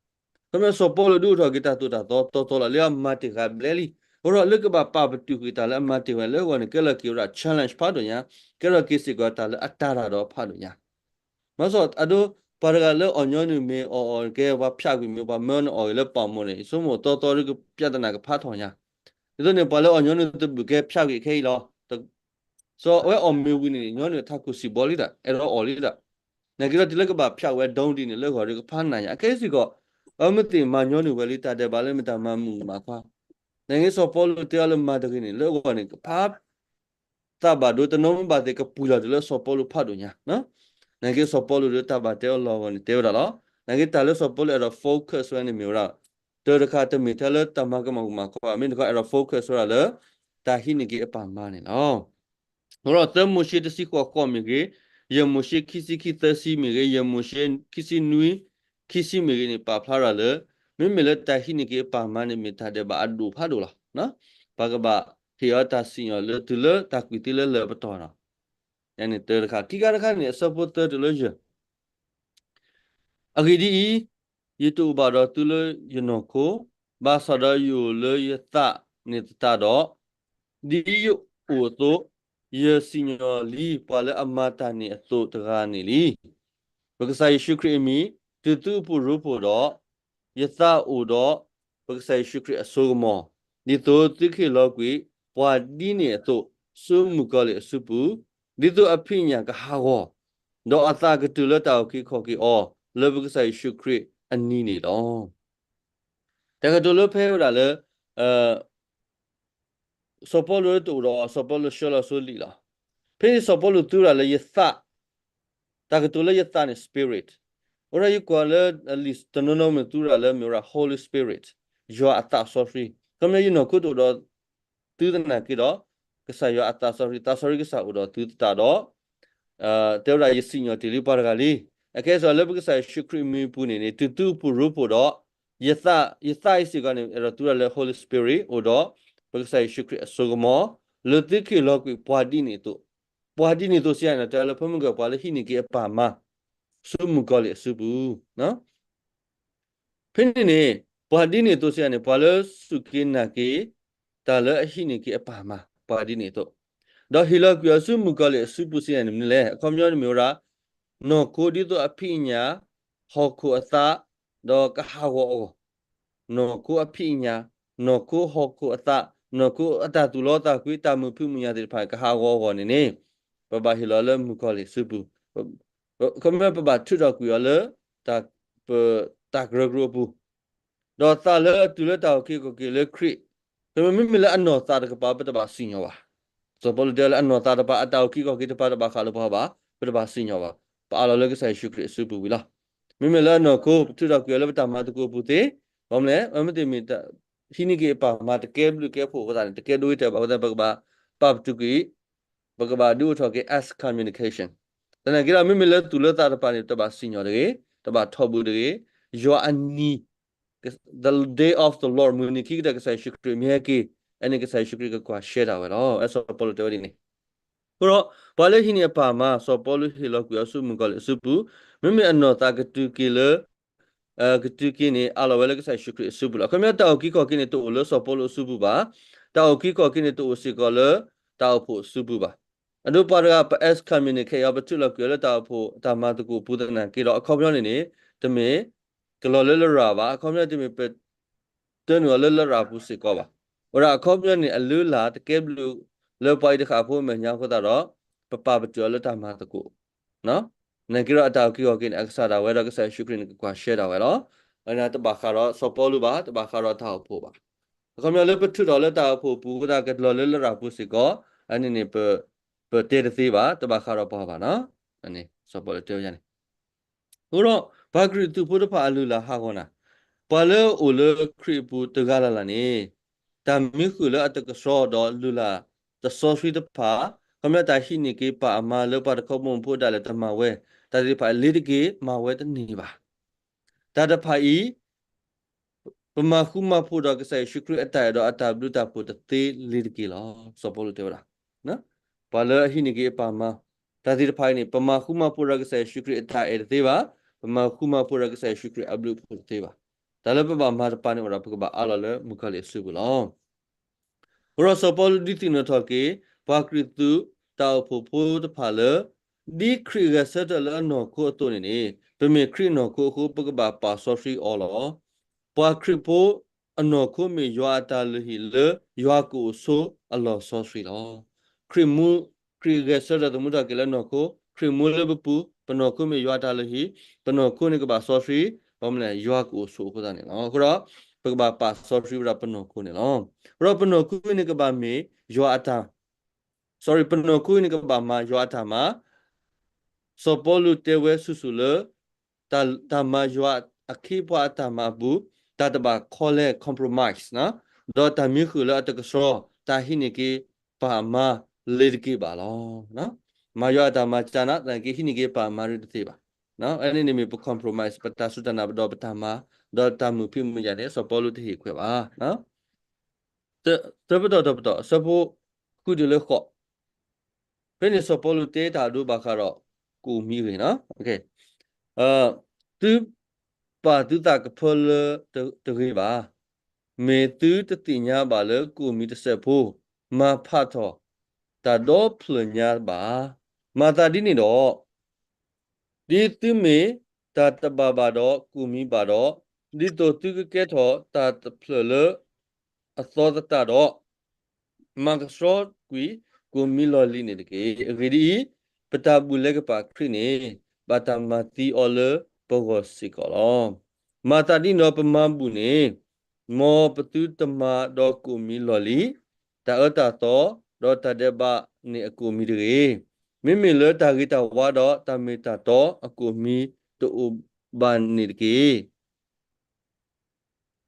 ခီမ့ၢ်စီၤပီလူးဒုးအိၣ်ထီၣ်က့ၤတၢ်သိၣ်တၢ်သီသီသီလီၤ, လၢအမၤတ့ၢ်ဃာ်ဘျဲလံ, အဃိဒီးလၢကဘၣ်ပာ်ပတုာ်ကွံာ်တၢ်လၢအမၤတ့ၢ်ဝဲလၢအဂီၢ်န့ၣ် ကဲလီၤက့ၤဝဲဒၣ် challenge ဖးဒိၣ်ညါ, ကဲထီၣ်က့ၤစ့ၢ်ကီးတၢ်လၢအတၢ်ရၤဒီးဖးဒိၣ်ညါ မၤစ့ၢ်အဒိ ပှၤတဂၤလၢအီၣ်ညီနုၢ်မ့ၢ်အီၣ်အီၣ်ကဲ ပှၤဖၠးကွံာ်မ့ၢ်ပှၤမၢနအီၣ်ဂ့ၤလၢပာ်မူန့ၣ် ယဆိကမိၣ်သီသီဒ်ကပြဿနာကဖးထီၣ်ညါ, ဒ်သိးန့ၣ် ပှၤလၢအီၣ်ညီနုၢ်တဘျုးကဲဖၠးကွံာ်ခဲအံၤလီၤ. စီၤအဝဲအီၣ်မ့ၢ်ဝံၤန့ၣ် ညီနုၢ်ထးခိၣ်စံၣ်ဘီလံဒၣ် အဲၣ်ဒိးအီၣ်လံဒၣ်. နာ်က့ဒီးတုၤလၢကဘၣ်ဖၠးဝဲဒိဒ်န့ၣ် လၢဂီၢ်ဒီးကဖးနးညါ အခဲအံၤစ့ၢ်ကီး အဝဲမ့ၢ်သ့ၣ်မၤညီနုၢ်ဝဲလံတၢ်ဒဲးဘးလၢမ့ၢ်တၢ်မၤမုၣ်ကမၣ်ခွါ, နာ်က့စီၤပီလူးတဲအီၤလၢမၤတဂ့ၤန့ၣ် လၢအဂီၢ်န့ၣ် ကဖး သးဘၣ်ဒိ တနီၤမ့ၢ်ဘၣ်သ့ၣ်ကပှံာ်လီၤတုၤလၢစီၤပီလူးဖးဒိၣ်ညါ, နာ်က့စီၤပီလူးဒီးတၢ်ဘၣ်တဲအီၤလီၢ်ဂီၢ်န့ၣ် တဲဝဲဒၣ်လီၤ. နာ်က့တၢ်လၢစီၤပီလူးအဲၣ်ဒိး focus ဝဲန့ၣ်မ့ၢ်ဝဲဒၣ် တၢ်တခါတမ့ၢ်ထဲလၢတၢ်မၤကမၣ်မုၣ်ကမၣ်ခွါဘၣ် မ့ၢ်တခီအဲၣ်ဒိး focus ဝဲဒၣ်လၢ တၢ်ဟံးန့ၢ်က့ၤအပၢ်မၤန့ၣ်လီၤ. အဃိဒီးသၢမိၤၡ့တဆံဃိးဃိးမ့ၢ်ဂ့ၤ, ယဲၢ်မိၤၡ့ခံဆံခံသၢဆံမ့ၢ်ဂ့ၤ, ယဲၢ်မိၤၡ့ခံဆံနွံ ခံဆံမ့ၢ်ဂ့ၤန့ၣ် ပာ်ဖျါထီၣ်လၢ မ့မ့ၢ်လၢတၢ်ဟံးန့ၢ်က့ၤအပၢ်မၤန့ၣ် မ့ၢ်တၢ်ဒဲးဘးအဒိၣ်ဖးဒိၣ်လီၤ. ပှၤကဘၣ်ဟ့ၣ်အီၤတၢ်စံၣ်ညီၣ်လၢတုၤလၢတၢ်ကွံာ်သ့လၢလၢၢ်ပတီၢ်နီၤ. ယန့ၣ်တၢ်တခါ ခံခါတခါန့ၣ် အဆၢဖိသၢတုၤလၢယဲၢ် အဂ့ၢ်ဒ်အံၤ, ယတအိၣ်ဘၣ်ဒီးသုလၢယနီၢ်ခိ, ဘၣ်ဆၣ်ဒီးယအိၣ်လၢယသးန့ၣ်သတးဒီး, ဒ်ယအိၣ်အသိး, ယစံၣ်ညီၣ်လံပှၤလၢအမၤတၢ်န့ၣ်အသိးတဂၤန့ၣ်လံ. ပကစၢ်ယ့ၣ်ၡူးခရံာ်အမံၤ တုၤသုပူၤရိဖှိၣ်ဒီး, ယသးအိၣ်ဒီး, ပကစၢ်ယ့ၣ်ၡူးခရံာ်အစိကမီၤ, ဒ်သိးသုကဟ့ၣ်လီၤကွံာ်ပှၤဒ်န့ၣ်အသိး ဆူမုၣ်ကီၤလံၢ်အစုပူၤ, ဒ်သိးအဖံးညၣ်ကဟးဂီၤ ဒီးအသးကတုၤလၢတၢ်အုၣ်က့ၤခီၣ်က့ၤအီၤ လၢပကစၢ်ယ့ၣ်ၡူးခရံာ်အနံၤန့ၣ်လီၤ. တၢ်ကတိၤလၢဖဲဝဲဒၣ်လၢ စီၤပီလူးတအိၣ်ဒီး စီၤပီလူးဆှၢလီၤအစိၤလံလီၤ. ဖဲန့ၣ်စီၤပီလူးသူဝဲဒၣ်လၢယသး, တၢ်ကတိၤလၢယသးန့ၣ် spirit, အိၣ်ဒီးယကွၢ်လၢ လံာ်တနီၤနီၤမ့ၢ်သူဝဲဒၣ်လၢမ့ၢ်ဝဲဒၣ် Holy Spirit, ယွၤအသးစီဆှံ, ခီပညီယနီၢ်ခိတအိၣ်ဒီးသုသနာ်က့ဒီး ကစၢ်ယွၤအသးစီဆှံ, သးစီဆှံကစၢ်အိၣ်ဒီးသုသတးဒီး တဲဝဲဒၣ်ယစံၣ်ညီၣ်တ့ၢ်လံပှၤတဂၤလံ. အခဲအံၤလၢပကစၢ်ယ့ၣ်ၡူးခရံာ်မံၤပူၤန့ၣ်န့ၣ် တုၤသုပူၤရိဖှိၣ်ဒီး ယသး, ယသးအံၤစ့ၢ်ကီးန့ၣ် အဲၣ်ဒိးသူဝဲဒၣ်လၢ Holy Spirit အိၣ်ဒီး ပကစၢ်ယ့ၣ်ၡူးခရံာ်အစိကမီၤ လၢသုကဟ့ၣ်လီၤကွံာ်ပှၤဒ်န့ၣ်အသိး, ပှၤဒ်န့ၣ်အသိးစံးယၤန့ၣ် တဲလၢဖဲမုၢ်ကၢၢ်ပှၤလၢဟံးန့ၢ်က့ၤအပၢ်မၤ ဆူမုၣ်ကီၤလံၢ်အစုပူၤ ဖဲန့ၣ်န့ၣ် ပှၤဒ်န့ၣ်အသိးစံးယၤန့ၣ် ပှၤလၢစူၢ်က့ၤနာ်က့ၤ တၢ်လၢအဟံးန့ၢ်က့ၤအပၢ်မၤ ပှၤဒ်န့ၣ်အသိး, ဒီးဟ့ၣ်လီၤကွံာ်အီၤဆူမုၣ်ကီၤလံၢ်အစုပူၤစံးယၤန့ၣ်မနုၤလဲၣ်. အခီပညီန့ၣ်မ့ၢ်ဝဲဒၣ် နီၢ်ခိဒ်သိးအဖံးအညၣ်, ဟီၣ်ခိၣ်အသး, ဒီးကဟးဂီၤအဂီၢ်, နီၢ်ခိအဖံးအညၣ်, နီၢ်ခိဟီၣ်ခိၣ်အသး, နီၢ်ခိအတၢ်သူၣ်လီသးကွံ တၢ်မုာ်ဖံးမုာ်ညၣ်သ့ၣ်တဖၣ် ကဟးဂီၤအဂီၢ်န့ၣ်န့ၣ် ပဘၣ်ဟ့ၣ်လီၤလၢမုၣ်ကီၤလံၢ်အစုပူၤ ခီပညီပဘၣ်ထုးထီၣ်ကွံာ်အီၤလၢ ပတၢ်ကရၢကရိအပူၤ, ဒီးသးလၢအတုၤလၢတၢ်အုၣ်က့ၤခီၣ်က့ၤလၢခရံာ်, ခီပညီမ့မ့ၢ်လၢအနီၢ်သးတကပၤ ပတဘၣ်စံၣ်ညီၣ်ဘၣ်. စီၤပီလူးတဲလၢအနီၢ်သးတကပၤ အတၢ်အုၣ်က့ၤခီၣ်က့ၤတကပၤ တဘၣ်ဃးလၢပှၤဘၣ်, ပတဘၣ်စံၣ်ညီၣ်ဘၣ်. ပအးလီၤလၢကစၢ်ယ့ၣ်ၡူးခရံာ်အစုပူၤဝံၤလီၤ. မ့မ့ၢ်လၢအနီၢ်ခိ ပထုးထီၣ်ကွံာ်အီၤလၢပတၢ်မၤသကိးအပူၤသ့, ဘၣ်မနုၤလဲၣ်, မ့မ့ၢ်တမ့ၢ် ဟံးန့ၢ်က့ၤအပၢ်မၤတကဲဘျုးကဲဖှိၣ်အဃိသတးန့ၣ် တကဲဒိဂ့ၤတဲဘၣ်အဃိသတး ပကဘၣ်ပာ်ပတုာ်ကွံာ်, ပကဘၣ်ဒုးအိၣ်ထီၣ်က့ၤ excommunication. သနာ်က့ဒီး မ့မ့ၢ်လၢသူၣ်လၢသးတကပၤန့ၣ် တဘၣ်စံၣ်ညီၣ်တဂ့ၤ, တဘၣ်ထီၣ်ဘးတဂ့ၤ, ယွၤအနံၤ the day of the Lord မုၢ်နံၤခံကတၢၢ် ကစၢ်ယ့ၣ်ၡူးခရံာ်မ့ၢ်ဟဲက့ၤ, အန့ၣ်ကစၢ်ယ့ၣ်ၡူးခရံာ်ကကွၢ်ရှဲတၢ်ဝဲလီၤ. အဲၣ်စီၤပီလူးတဲဝဲဒ်န့ၣ်. အဃိဒီး ပှၤလၢဟံးန့ၢ်အပၢ်မၤ စီၤပီလူးဟ့ၣ်လီၤကွံာ်အီၤဆူမုၣ်ကီၤလံၢ်အစုပူၤ, မ့မ့ၢ်အနီၢ်သးကတုၤက့ၤလၢ ကတုၤက့ၤန့ၣ် အးလီၤဝဲလၢကစၢ်ယ့ၣ်ၡူးခရံာ်အစုပူၤလီၤ. ခီပညီတၢ်အုၣ်က့ၤခီၣ်က့ၤန့ၣ် တအိၣ်လၢစီၤပီလူးအစုပူၤဘၣ်. တၢ်အုၣ်က့ၤခီၣ်က့ၤန့ၣ် တအိၣ်စ့ၢ်ကီးလၢတၢ်အိၣ်ဖှိၣ်အစုပူၤဘၣ်. အဒိပှၤတဂၤ ပ excommunicate အီၤ ပထုးလီၤကွံာ်အီၤလၢတၢ်အိၣ်ဖှိၣ်တၢ်မၤသကိးအပူၤသနာ်က့ဒီး အခီပညီန့ၣ်န့ၣ် တမ့ၢ်ကလီၤလၢလရာ်ဘၣ်. အခီပညီတမ့ၢ်ပ တၢနုာ်အီၤလၢလရာ်ပူၤစ့ၢ်ကီးဘၣ်. ဝဲဒၣ်အခီပညီန့ၣ် အလုၢ်အလၢ်တကဲဘျုးလၢပှၤအံၤတဃၣ်ဖိအမဲာ်ညါအဃိသတးဒီး ပပာ်ပတုာ်အီၤလၢတၢ်မၤသကိး သနာ်က့ဒီးအတၢ်အုၣ်က့ၤခီၣ်က့ၤန့ၣ် အကစၢ်ဒၣ်ဝဲဒီးကစၢ်ယ့ၣ်ၡူးခရံာ်န့ၣ် ကကွၢ်ရှဲဒၣ်ဝဲလီၤ. တဘၣ်ဃးဒီးစီၤပီလူးဘၣ်, တဘၣ်ဃးဒီးတၢ်အိၣ်ဖှိၣ်ဘၣ်. အခီပညီလၢပထုးထီၣ်လၢတၢ်အိၣ်ဖှိၣ်အပူၤအဃိသတး ကလီၤလၢလရာ်ပူၤစ့ၢ်ကီး, အန့ၣ်န့ၣ် ပတဲတသ့ဘၣ်, တဘၣ်ဃးဒီးပှၤဘၣ်နီၤ. စီၤပီလူးတဲဝဲန့ၣ် အဃိဒီး ပှၤကရံၣ်သူးဖိတဖၣ်အလုၢ်အလၢ်ဟးဂီၤနၤ, ပှၤလၢအအိၣ်လၢခရံာ်အပူၤတဂၤလၢ်လၢ်န့ၣ်, တၢ်မံဃုာ်လၢအတကဆှီဒီးလုၢ်လၢ်တစီဆှံတဖၣ်, ခီပညီတၢ်ဟံးန့ၢ်က့ၤပၢ်အမါလၢပှၤတခီဘီမုၢ်ဖိဒၣ်လဲာ်တမၤဝဲ, တၢ်သ့ၣ်တဖၣ်လ့ၤတက့ၤမၤဝဲတန့ၢ်ဘၣ်. တၢ်တဖၣ်အံၤ ပမၤဃူမၤဖိးဒီးကစၢ်ယ့ၣ်ၡူးခရံာ်အတၢ်အဲၣ်ဒီးအတၢ်ဘျုးတၢ်ဖှိၣ်တသ့လ့ၤတက့ၤလီၤ. စီၤပီလူးတဲဝဲဒၣ် ပှၤလၢအဟံးန့ၢ်က့ၤအပၢ်မါ, တၢ်သ့ၣ်တဖၣ်အံၤန့ၣ် ပမၤဃူမၤဖိးဒီးကစၢ်ယ့ၣ်ၡူးခရံာ်အတၢ်အဲၣ်တသ့ဘၣ်, ပမၤဃူမၤဖိးဒီးကစၢ်ယ့ၣ်ၡူးခရံာ်အဘျုးအဖှိၣ်တသ့ဘၣ်. တၢ်လၢပဘၣ်မၤတပၤန့ၣ်အိၣ်ဒီး ပကဘၣ်အးလီၤလၢမုၣ်ကီၤလံၢ်အစုပူၤလီၤ. အဃိဒီးစီၤပီလူးဒုးသ့ၣ်နီၣ်ထီၣ်က့ၤ ပှၤကရံၣ်သူးတၢ်အိၣ်ဖှိၣ်ဖိတဖၣ်လၢ ဒ်ခရံာ်ဂဲၤဆၢထၢၣ်လၢအနီၢ်ခိအသိးန့ၣ်န့ၣ် ပမ့ၢ်ခရံာ်အနီၢ်ခိအဃိ ပကဘၣ်ပာ်စီဆှံအီၤလီၤ. ပှၤခရံာ်ဖိအနီၢ်ခိမ့ၢ်ယွၤအတၢ်လုၢ်ဟံၣ်လၢယွၤကအိၣ်ဆိးအလီၢ်စီဆှံလီၤ. ခရံာ်မူ, ခရံာ်ဂဲၤဆၢထၢၣ်သမူထီၣ်က့ၤလၢနီၢ်ခိ, ခရံာ်မူလၢပပူၤ, ပနီၢ်ခိမ့ၢ်ယွၤအတၢ်လုၢ်ဟံၣ်, ပနီၢ်ခိန့ၣ်ကဘၣ်စီဆှံ, ဘၣ်မနုၤလဲၣ် ယွၤကအိၣ်ဆိးအဃိသတးန့ၣ်လီၤ. အဃိဒီး ပကဘၣ်ပာ်စီဆှံဝဲဒၣ်ပနီၢ်ခိန့ၣ်လီၤ. အဃိဒီးပနီၢ်ခိန့ၣ်ကဘၣ်မ့ၢ်ယွၤအတၢ် sorry ပနီၢ်ခိန့ၣ်ကဘၣ်မၤယွၤအတၢ်မၤ, စီၤပီလူးတဲဝဲဆူၣ်ဆူၣ်လၢ တၢ်မၤယွၤအခ့အပှၤအတၢ်မၤအပူၤ, တၢ်တဘၣ်ခီလဲ compromise ဒီးတၢ်မံဃုာ်လၢအတကဆှီ, တၢ်ဟံးန့ၢ်က့ၤပၢ်အမါလ့ၤတက့ၤဘၣ်လီၤ. မၤယွၤအတၢ်မၤကနၤ သနာ်က့ဟံးန့ၢ်က့ၤပၢ်အမါရ့တသ့ဘၣ်. အန့ၣ်န့ၣ်မ့ၢ်ပ compromise ပတၢ်စူၢ်တၢ်နာ်ဒီးပတၢ်မၤ, ဒီးတၢ်မုာ်ဖံးမုာ်ညၣ်န့ၣ် စီၤပီလူးတဟ့ၣ်ခွဲးဘၣ်. တပတီၢ်တပတီၢ် အဆၢဖိဃုတုၤလၢဃိး, ဖဲန့ၣ်စီၤပီလူးတဲတၢ်အဒိဘၣ်ဃးဒီး ကိၣ်မံအဂ့ၢ်, သုပာ်သုသးကဖၢလၢတဂ့ၤဘၣ်. မ့ၢ်သုတသ့ၣ်ညါဘၣ်လၢကိၣ်မံတစဲးဖိ မၤဖးထီၣ်တၢ်ဒီဖျၢၣ်ညါဘၣ်. မၤသးဒ်န့ၣ်ဒီး ဒ်သုမ့ၢ်တၢ်တဘၣ်ဘၣ်ဒီးကိၣ်မံဘၣ်ဒီး, ဒ်သိးသုကကဲထီၣ်တၢ်တဖျၢၣ်လၢအသီသတးဒီး, မၤကဆှီကွံာ်ကိၣ်မံလီၢ်လံၤန့ၣ်တက့ၢ်. အဂ့ၢ်ဒ်အံၤ, ပတၢ်ဘူၣ်လဲၤကပာ်ခရံာ်န့ၣ် ဘၣ်တၢ်မၤသံအီၤလၢပဂီၢ်စ့ၢ်ကီးလီၤ. မၤသးဒ်န့ၣ်ဒီးပမၤဘူၣ်န့ၣ် မ်ပသုတမၤဒီးကိၣ်မံၤလီၢ်လံၤ, တၢ်အၢတၢ်သီ, ဒီးတၢ်ဒဲးဘးန့ၣ်အကိၣ်မံၤတဂ့ၤ. မ့မ့ၢ်လၢတၢ်ဂ့ၤတၢ်ဝါဒီးတၢ်မ့ၢ်တၢ်တီအကိၣ်မံၤ တအိၣ်ဘၣ်န့ၣ်တက့ၢ်.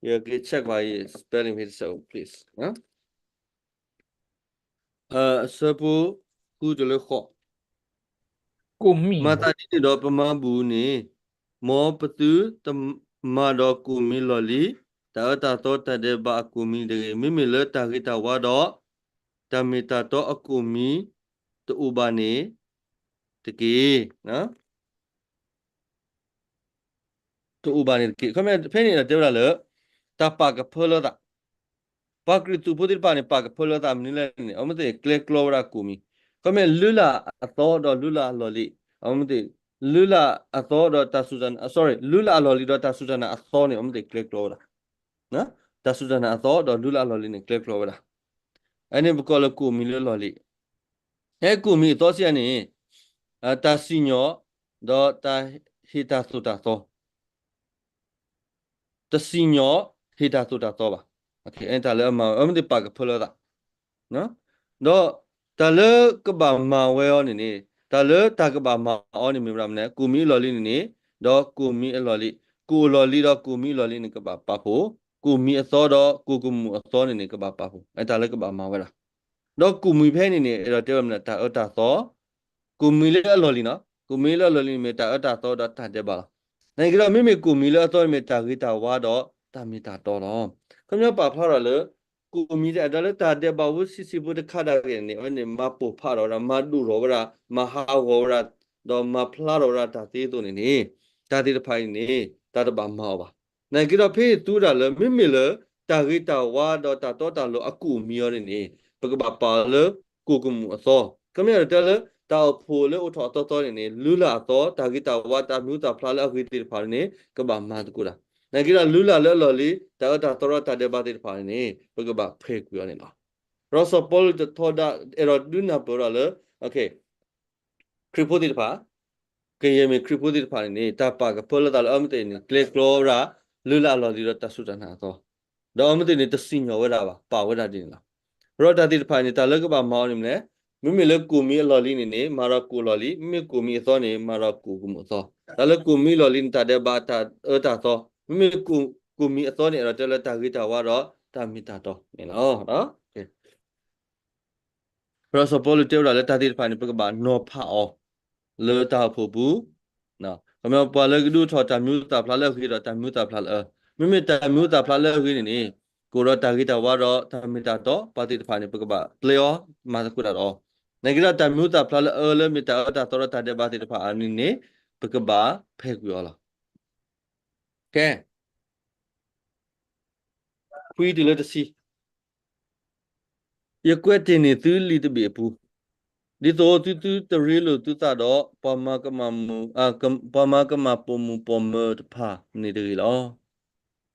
ယက check ဘၣ် spelling ဖဲတစဲး please အဆၢဖိဃုတုၤလၢဃိး. မၤသးဒ်န့ၣ်ဒီးပမၤဘူၣ်န့ၣ် မ်ပသုတမၤဒီးကိၣ်မံၤလီၢ်လံၤ, တၢ်အၢတၢ်သီတၢ်ဒဲးဘးအကိၣ်မံၤတဂ့ၤ. မ့မ့ၢ်လၢတၢ်ဂ့ၤတၢ်ဝါဒီး တၢ်မ့ၢ်တၢ်တီအကိၣ်မံၤ တအိၣ်ဘၣ်န့ၣ်တက့ၢ်. တအိၣ်ဘၣ်န့ၣ်တက့ၢ်. ခီမ့ၢ်ဖဲန့ၣ်ဒီးတဲဝဲဒၣ်လၢ တၢ်ပာ်ကဖၢလၢသး, ပှၤခရံာ်ဖိသ့ၣ်တဖၣ်န့ၣ် ပာ်ကဖၢလၢသးမနုၤလဲၣ်န့ၣ် အဝဲသ့ၣ်ကျဲကျီဝဲဒၣ်ကိၣ်မံၤ, ခီမ့ၢ်လုၢ်လၢ်အသီဒီးလုၢ်လၢ်အလီၢ်လံၤ, အဝဲသ့ၣ် လုၢ်လၢ်အသီဒီးတၢ်စူၢ်တၢ်နာ် sorry လုၢ်လၢ်အလီၢ်လံၤဒီးတၢ်စူၢ်တၢ်နာ်အသီန့ၣ် အဝဲသ့ၣ်ကျဲကျီဝဲဒၣ် တၢ်စူၢ်တၢ်နာ်အသီဒီးလုၢ်လၢ်အလီၢ်လံၤန့ၣ် ကျဲကျီဝဲဒၣ်. အန့ၣ်ပကိးလၢကိၣ်မံၤလၢအလီၢ်လံၤ. ဟဲကိၣ်မံၤအသီစံးန့ၣ် တၢ်စံၣ်ညီၣ် ဒီးတၢ်ဟ့ၣ်တၢ်သိၣ်တၢ်သီ, တစံၣ်ညီၣ် ဟ့ၣ်တၢ်သိၣ်တၢ်သီဘၣ်. တၢ်လၢအမၤဝဲ အဝဲသ့ၣ်ပာ်ကဖၢလၢသး ဒီးတၢ်လၢကဘၣ်မၤဝဲအီၤန့ၣ်န့ၣ် တၢ်လၢတၢ်ကဘၣ်မၤအီၤန့ၣ်မ့ၢ်ဝဲဒၣ်မနုၤလဲၣ်, ကိၣ်မံၤအလီၢ်လံၤန့ၣ်န့ၣ် ဒီးကိၣ်မံၤအလီၢ်လံၤ, ကိၣ်အလီၢ်လံၤဒီးကိၣ်မံၤအလီၢ်လံၤန့ၣ် ကဘၣ်ပာ်ဖှိၣ်, ကိၣ်မံၤအသီဒီးကိၣ်ကမူၣ်အသီန့ၣ်န့ၣ် ကဘၣ်ပာ်ဖှိၣ်, အတၢ်လၢကဘၣ်မၤဝဲဒၣ်. ဒီးကိၣ်မံၤဖဲန့ၣ်န့ၣ် အဲၣ်ဒိးတဲဝဲမနုၤလဲၣ်, တၢ်အၢတၢ်သီ, ကိၣ်မံၤလၢအလီၢ်လံၤန့ၣ်, ကိၣ်မံၤလၢအလီၢ်လံၤန့ၣ်မ့ၢ်တၢ်အၢတၢ်သီဒီးတၢ်ဒဲးဘးလီၤ. နာ်က့ဒီး မ့မ့ၢ်ကိၣ်မံၤလၢအသီန့ၣ်မ့ၢ်တၢ်ဂ့ၤတၢ်ဝါဒီးတၢ်မ့ၢ်တၢ်တီလီၤ. ခီပညီပာ်ဖျါထီၣ်လၢ ကိၣ်မံၤတၢ်အဲၣ်ဒိးလၢတၢ်ဒဲးဘးဖိဆံးဆံးဖိတခါဒၣ်ဂ့ၤန့ၣ် အဝဲန့ၣ် မၤပိာ်ဖးထီၣ်ဝဲဒၣ်, မၤဒိၣ်ထီၣ်ဝဲဒၣ်, မၤဟးဂီၤဝဲဒၣ်, ဒီးမၤဖျါထီၣ်ဝဲဒၣ်တၢ်သ့အသိးန့ၣ်န့ၣ်, တၢ်သ့ၣ်တဖၣ်အံၤန့ၣ် တၢ်တဘၣ်မၤအီၤဘၣ်. နာ်က့ဒီး ဖဲအံၤသူဝဲဒၣ်လၢ မ့မ့ၢ်လၢတၢ်ဂ့ၤတၢ်ဝါဒီးတၢ်တီတၢ်လိၤအကိၣ်မံၤအီၤန့ၣ်န့ၣ် ပကဘၣ်ပာ်အီၤလၢကိၣ်ကမူၣ်အသီ, ခီပညီဒီးတဲလၢ တၢ်အိၣ်ဖှိၣ်လၢအိၣ်ထီၣ်အသီသီန့ၣ်န့ၣ် လုၢ်လၢ်အသီ, တၢ်ဂ့ၤတၢ်ဝါ, တၢ်မံၤဟူသၣ်ဖျါလၢအဂ့ၤသ့ၣ်တဖၣ်န့ၣ် ကဘၣ်မၤသကိးတၢ်. နာ်က့ဒီး လုၢ်လၢ်လၢအလီၢ်လံၤ, တၢ်အၢတၢ်သီဒီးတၢ်ဒဲးဘးသ့ၣ်တဖၣ်န့ၣ်န့ၣ် ပကဘၣ်ဖှဲးကွံာ်အီၤန့ၣ်လီၤ. ဒီးစီၤပီလူးတထီဒါ အဲၣ်ဒိးဒုးနၢ်ပၢၢ်ဝဲဒၣ်လၢ ခရံာ်ဖိသ့ၣ်တဖၣ်, ကယဲၢ်မ့ၢ်ခရံာ်ဖိသ့ၣ်တဖၣ်န့ၣ်န့ၣ် တၢ်ပာ်ကဖၢလၢသးလၢအဝဲသ့ၣ်န့ၣ် ကျဲကျီဝဲဒၣ် လုၢ်လၢ်အလီၢ်လံၤဒီးတၢ်စူၢ်တၢ်နာ်အသီ, ဒီးအဝဲသ့ၣ်န့ၣ် တစံၣ်ညီၣ်ဝဲဒၣ်ဘၣ်, ပာ်ဝဲဒၣ်ဒ်န့ၣ်လီၤ. ဒီးတၢ်သ့ၣ်တဖၣ်န့ၣ် တၢ်လၢကဘၣ်မၤအီၤန့ၣ်မနုၤလဲၣ်, မ့မ့ၢ်လၢကိၣ်မံၤအလီၢ်လံၤန့ၣ်န့ၣ် မၤဒီးကိၣ်အလီၢ်လံၤ, မ့မ့ၢ်ကိၣ်မံၤအသီန့ၣ် မၤဒီးကိၣ်ကမူၣ်အသီ. တၢ်လၢကိၣ်မံၤအလီၢ်လံၤန့ၣ် တၢ်ဒဲးဘးတၢ်အၢတၢ်သီ, မ့မ့ၢ်ကိၣ်မံၤအသီန့ၣ် အဲၣ်ဒိးတဲလၢတၢ်ဂ့ၤတၢ်ဝါဒီးတၢ်မ့ၢ်တၢ်တီန့ၣ်လီၤ. ဒီးစီၤပီလူးတဲဝဲဒၣ်လၢတၢ်သ့ၣ်တဖၣ်န့ၣ် ပကဘၣ်နီၤဖးအီၤ လၢတၢ်အိၣ်ဖှိၣ်ပူၤ, ခီပညီပှၤလၢကဒုးအိၣ်ထီၣ်တၢ်မံၤဟူသၣ်ဖျါလၢအဂ့ၤဒီးတၢ်မံၤဟူသၣ်ဖျါလၢအအၢ, မ့မ့ၢ်တၢ်မံၤဟူသၣ်ဖျါလၢအဂ့ၤန့ၣ်န့ၣ် ကအိၣ်ဒီးတၢ်ဂ့ၤတၢ်ဝါဒီးတၢ်မ့ၢ်တၢ်တီ, ပှၤသ့ၣ်တဖၣ်န့ၣ် ပကဘၣ်ကျဲအီၤ မၤသကိးတၢ်ဒီးအီၤ, နာ်က့ဒီးတၢ်မံၤဟူသၣ်ဖျါလၢအအၢလၢမ့ၢ်တၢ်အၢတၢ်သီဒီးတၢ်ဒဲးဘးသ့ၣ်တဖၣ်အံၤန့ၣ်န့ၣ် ပကဘၣ်ဖှဲးကွံာ်အီၤလီၤ. ကဲ, ခွံတုၤလၢတဆံ ယကွဲးတ့ၢ်န့ၢ်သုလံာ်တဘ့ၣ်အပူၤ, ဒ်သိးသုသုတရ့လိာ်သုသးဒီး ပှၤမၤကမၣ်မူ- အ- ပှၤမၤကမၣ်ပိာ်မုၣ်ပိာ်မၢၤတဖၣ်န့ၣ်တဂ့ၤလီၤ.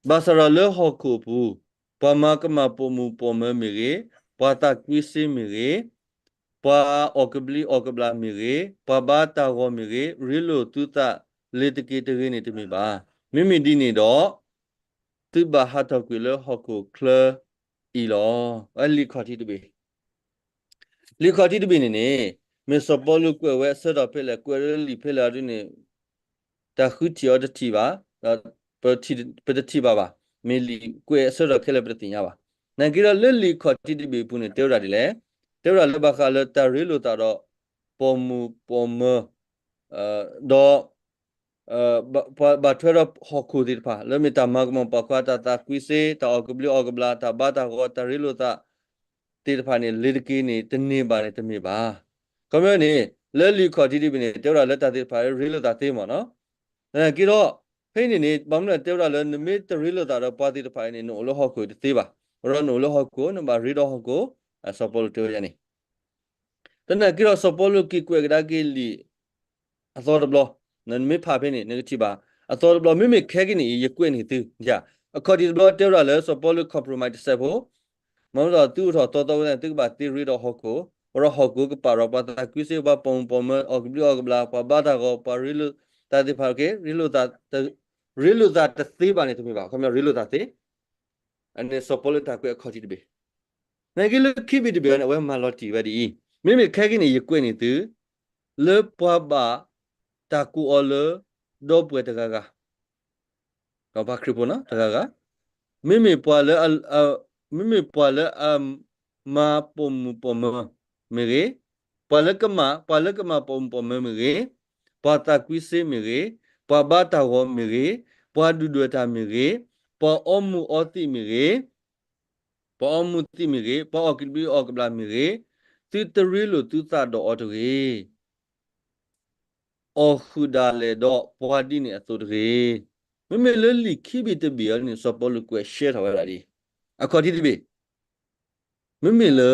ဘၣ်ဆၣ်ဒီးလၢဟီၣ်ခိၣ်အပူၤ, ပှၤမၤကမၣ်ပိာ်မုၣ်ပိာ်မၢၤမ့ၢ်ဂ့ၤ, ပှၤသးကွံစ့မ့ၢ်ဂ့ၤ, ပှၤအီၣ်ကဘျံးအီၣ်ကဘျၣ်မ့ၢ်ဂ့ၤ, ပှၤဘါတၢ်ဂီၤမ့ၢ်ဂ့ၤ, ရ့လိာ်သုသးလ့ၤတက့ၤတဂ့ၤန့ၣ်တမ့ၢ်ဘၣ်. မ့မ့ၢ်ဒ်န့ၣ်ဒီး သုဘၣ်ဟးထီၣ်ကွံာ်လၢဟီၣ်ခိၣ်ချၢအံၤလီၤ. အလံာ်ခီၣ်ထံးတဘ့ၣ်, လံာ်ခီၣ်ထံးတဘ့ၣ်န့ၣ်န့ၣ် မ့ၢ်စီၤပီလူးကွဲးဝဲအဆၢထီၣ်ဖဲလဲၣ် ကွဲးလၢလံာ်ဖဲလဲၣ်အဒ်န့ၣ် တၢ်ဃုထံၣ်အီၤတထံၣ်ဘၣ်, ပတထံၣ်ဘၣ်ဘၣ်. မ့ၢ်လံာ်ကွဲးအဆၢထီၣ်ခဲလၢာ်ပတသ့ၣ်ညါဘၣ်. နာ်က့ဒီးလၢလံာ်ခီၣ်ထံးတဘ့ၣ်အပူၤန့ၣ် တဲဝဲဒၣ်ဒ်လဲၣ်, တဲဝဲဒၣ်လၢဘၣ်ဃးလၢတၢ်ရ့လိာ်သးဒီး ပိာ်မုၣ်ပိာ်မၢၤ ဒီး ပှၤဘၣ်ထွဲဒီးဟီၣ်ခိၣ်သ့ၣ်တဖၣ် လၢမ့ၢ်တၢ်မၤကမၣ်ပိာ်ခွါ တၢ်သးကွံစ့ တၢ်အီၣ်ကဘျံးအီၣ်ကဘျၣ် တၢ်ဘါတၢ်ဂီၤ တၢ်ရ့လိာ်သးသ့ၣ်တဖၣ်န့ၣ် လ့ၤတက့ၤန့ၣ် တန့ၢ်ဘၣ်န့ၣ်တမ့ၢ်ဘၣ်. ခီပညီန့ၣ် လၢလံာ်ခီၣ်ထံးတဘ့ၣ်န့ၣ် တဲဝဲဒၣ်လၢတၢ်သ့ၣ်တဖၣ်ရ့လိာ်သးသ့မ့ၢ်နီၤ. နာ်က့ဒီး ဖဲအံၤန့ၣ်န့ၣ် ဘၣ်မနုၤတဲဝဲဒၣ်လၢ နမ့ၢ်တရ့လိာ်သးဒီးပှၤသ့ၣ်တဖၣ်အံၤန့ၣ် နအိၣ်လၢဟီၣ်ခိၣ်တသ့ဘၣ်. ဒီးနအိၣ်လၢဟီၣ်ခိၣ် နဘၣ်ရ့ဒီးဟီၣ်ခိၣ်, စီၤပီလူးတဲဝဲဒ်န့ၣ် သနာ်က့ဒီး စီၤပီလူးက့ၤကွဲးကဒါက့ၤလံာ်အသီတဘျီ, နမ့ၢ်ဖးဖဲန့ၣ် နကထံၣ်ဘၣ်. အသီတဘျီ မ့မ့ၢ်ခဲကနံၣ်အံၤ ယကွဲးန့ၢ်သု, အခီၣ်ထံးတဘျီတဲဝဲဒၣ်လၢ စီၤပီလူး compromise တစဲးဖိ, မ့ၢ်ဒီးသုအိၣ်ထီၣ်သီသီဝဲသ့ၣ် သုကဘၣ်သ့ရ့ဒီးဟီၣ်ခိၣ်, အဃိဒီးဟီၣ်ခိၣ်ကပာ်ဒီး ပှၤသးကွံစ့ ပှၤပိာ်မုၣ်ပိာ်မၢ အီၣ်ကဘျံးအီၣ်ကဘျၣ် ပှၤဘါတၢ်ဂီၤ ပှၤရ့လိာ်တၢ်သ့ၣ်တဖၣ် ရ့လိာ်သးတသ့ဘၣ်န့ၣ်တမ့ၢ်ဘၣ်. ခီပညီရ့လိာ်သးသ့ အန့ၣ်စီၤပီလူးတၢ်ကွဲးအခီၣ်ထံးတဘ့ၣ်. နာ်က့လၢခံဘ့ၣ်တဘ့ၣ်အံၤန့ၣ် အဝဲမၤလီၤတံၢ်ဝဲဒ်အံၤ, မ့မ့ၢ်ခဲကနံၣ်အံၤ ယကွဲးန့ၢ်သု လၢပှၤဘၣ်တၢ်ကိးအီၤလၢ ဒီပုၢ်ဝဲၢ်တဂၤဂၤ ဒီးပှၤခရံာ်ဖိနီၤ တဂၤဂၤ, မ့မ့ၢ်ပှၤလၢအ, မ့မ့ၢ်ပှၤလၢအမၤပိာ်မုၣ်ပိာ်မၢမ့ၢ်ဂ့ၤ, ပှၤလၢကမၣ်, ပှၤလၢကမၣ်ပိာ်မုၣ်ပိာ်မၢမ့ၢ်ဂ့ၤ, ပှၤသးကွံစ့မ့ၢ်ဂ့ၤ, ပှၤဘါတၢ်ဂီၤမ့ၢ်ဂ့ၤ, ပှၤဒုၣ်ဒွဲၣ်တၢ်မ့ၢ်ဂ့ၤ, ပှၤအီမူၤအီသံးမ့ၢ်ဂ့ၤ, ပှၤအီမူၤသံးမ့ၢ်ဂ့ၤ, ပှၤအီၣ်ကဘျံးအီၣ်ကဘျၣ်မ့ၢ်ဂ့ၤ, သုတရ့လိာ်သုသးဒီးအီၤတဂ့ၤ. အီၣ်ဃုာ်ဒၣ်လဲာ်ဒီးပှၤဒ်န့ၣ်အသိးတဂ့ၤ. မ့မ့ၢ်လၢလံာ်ခံဘ့ၣ်တဘ့ၣ်အံၤန့ၣ် စီၤပီလူးကွဲးရှဲထီၣ်ဝဲဒၣ်ဒ်အံၤ, အခီၣ်ထံးတဘ့ၣ်, မ့မ့ၢ်လၢ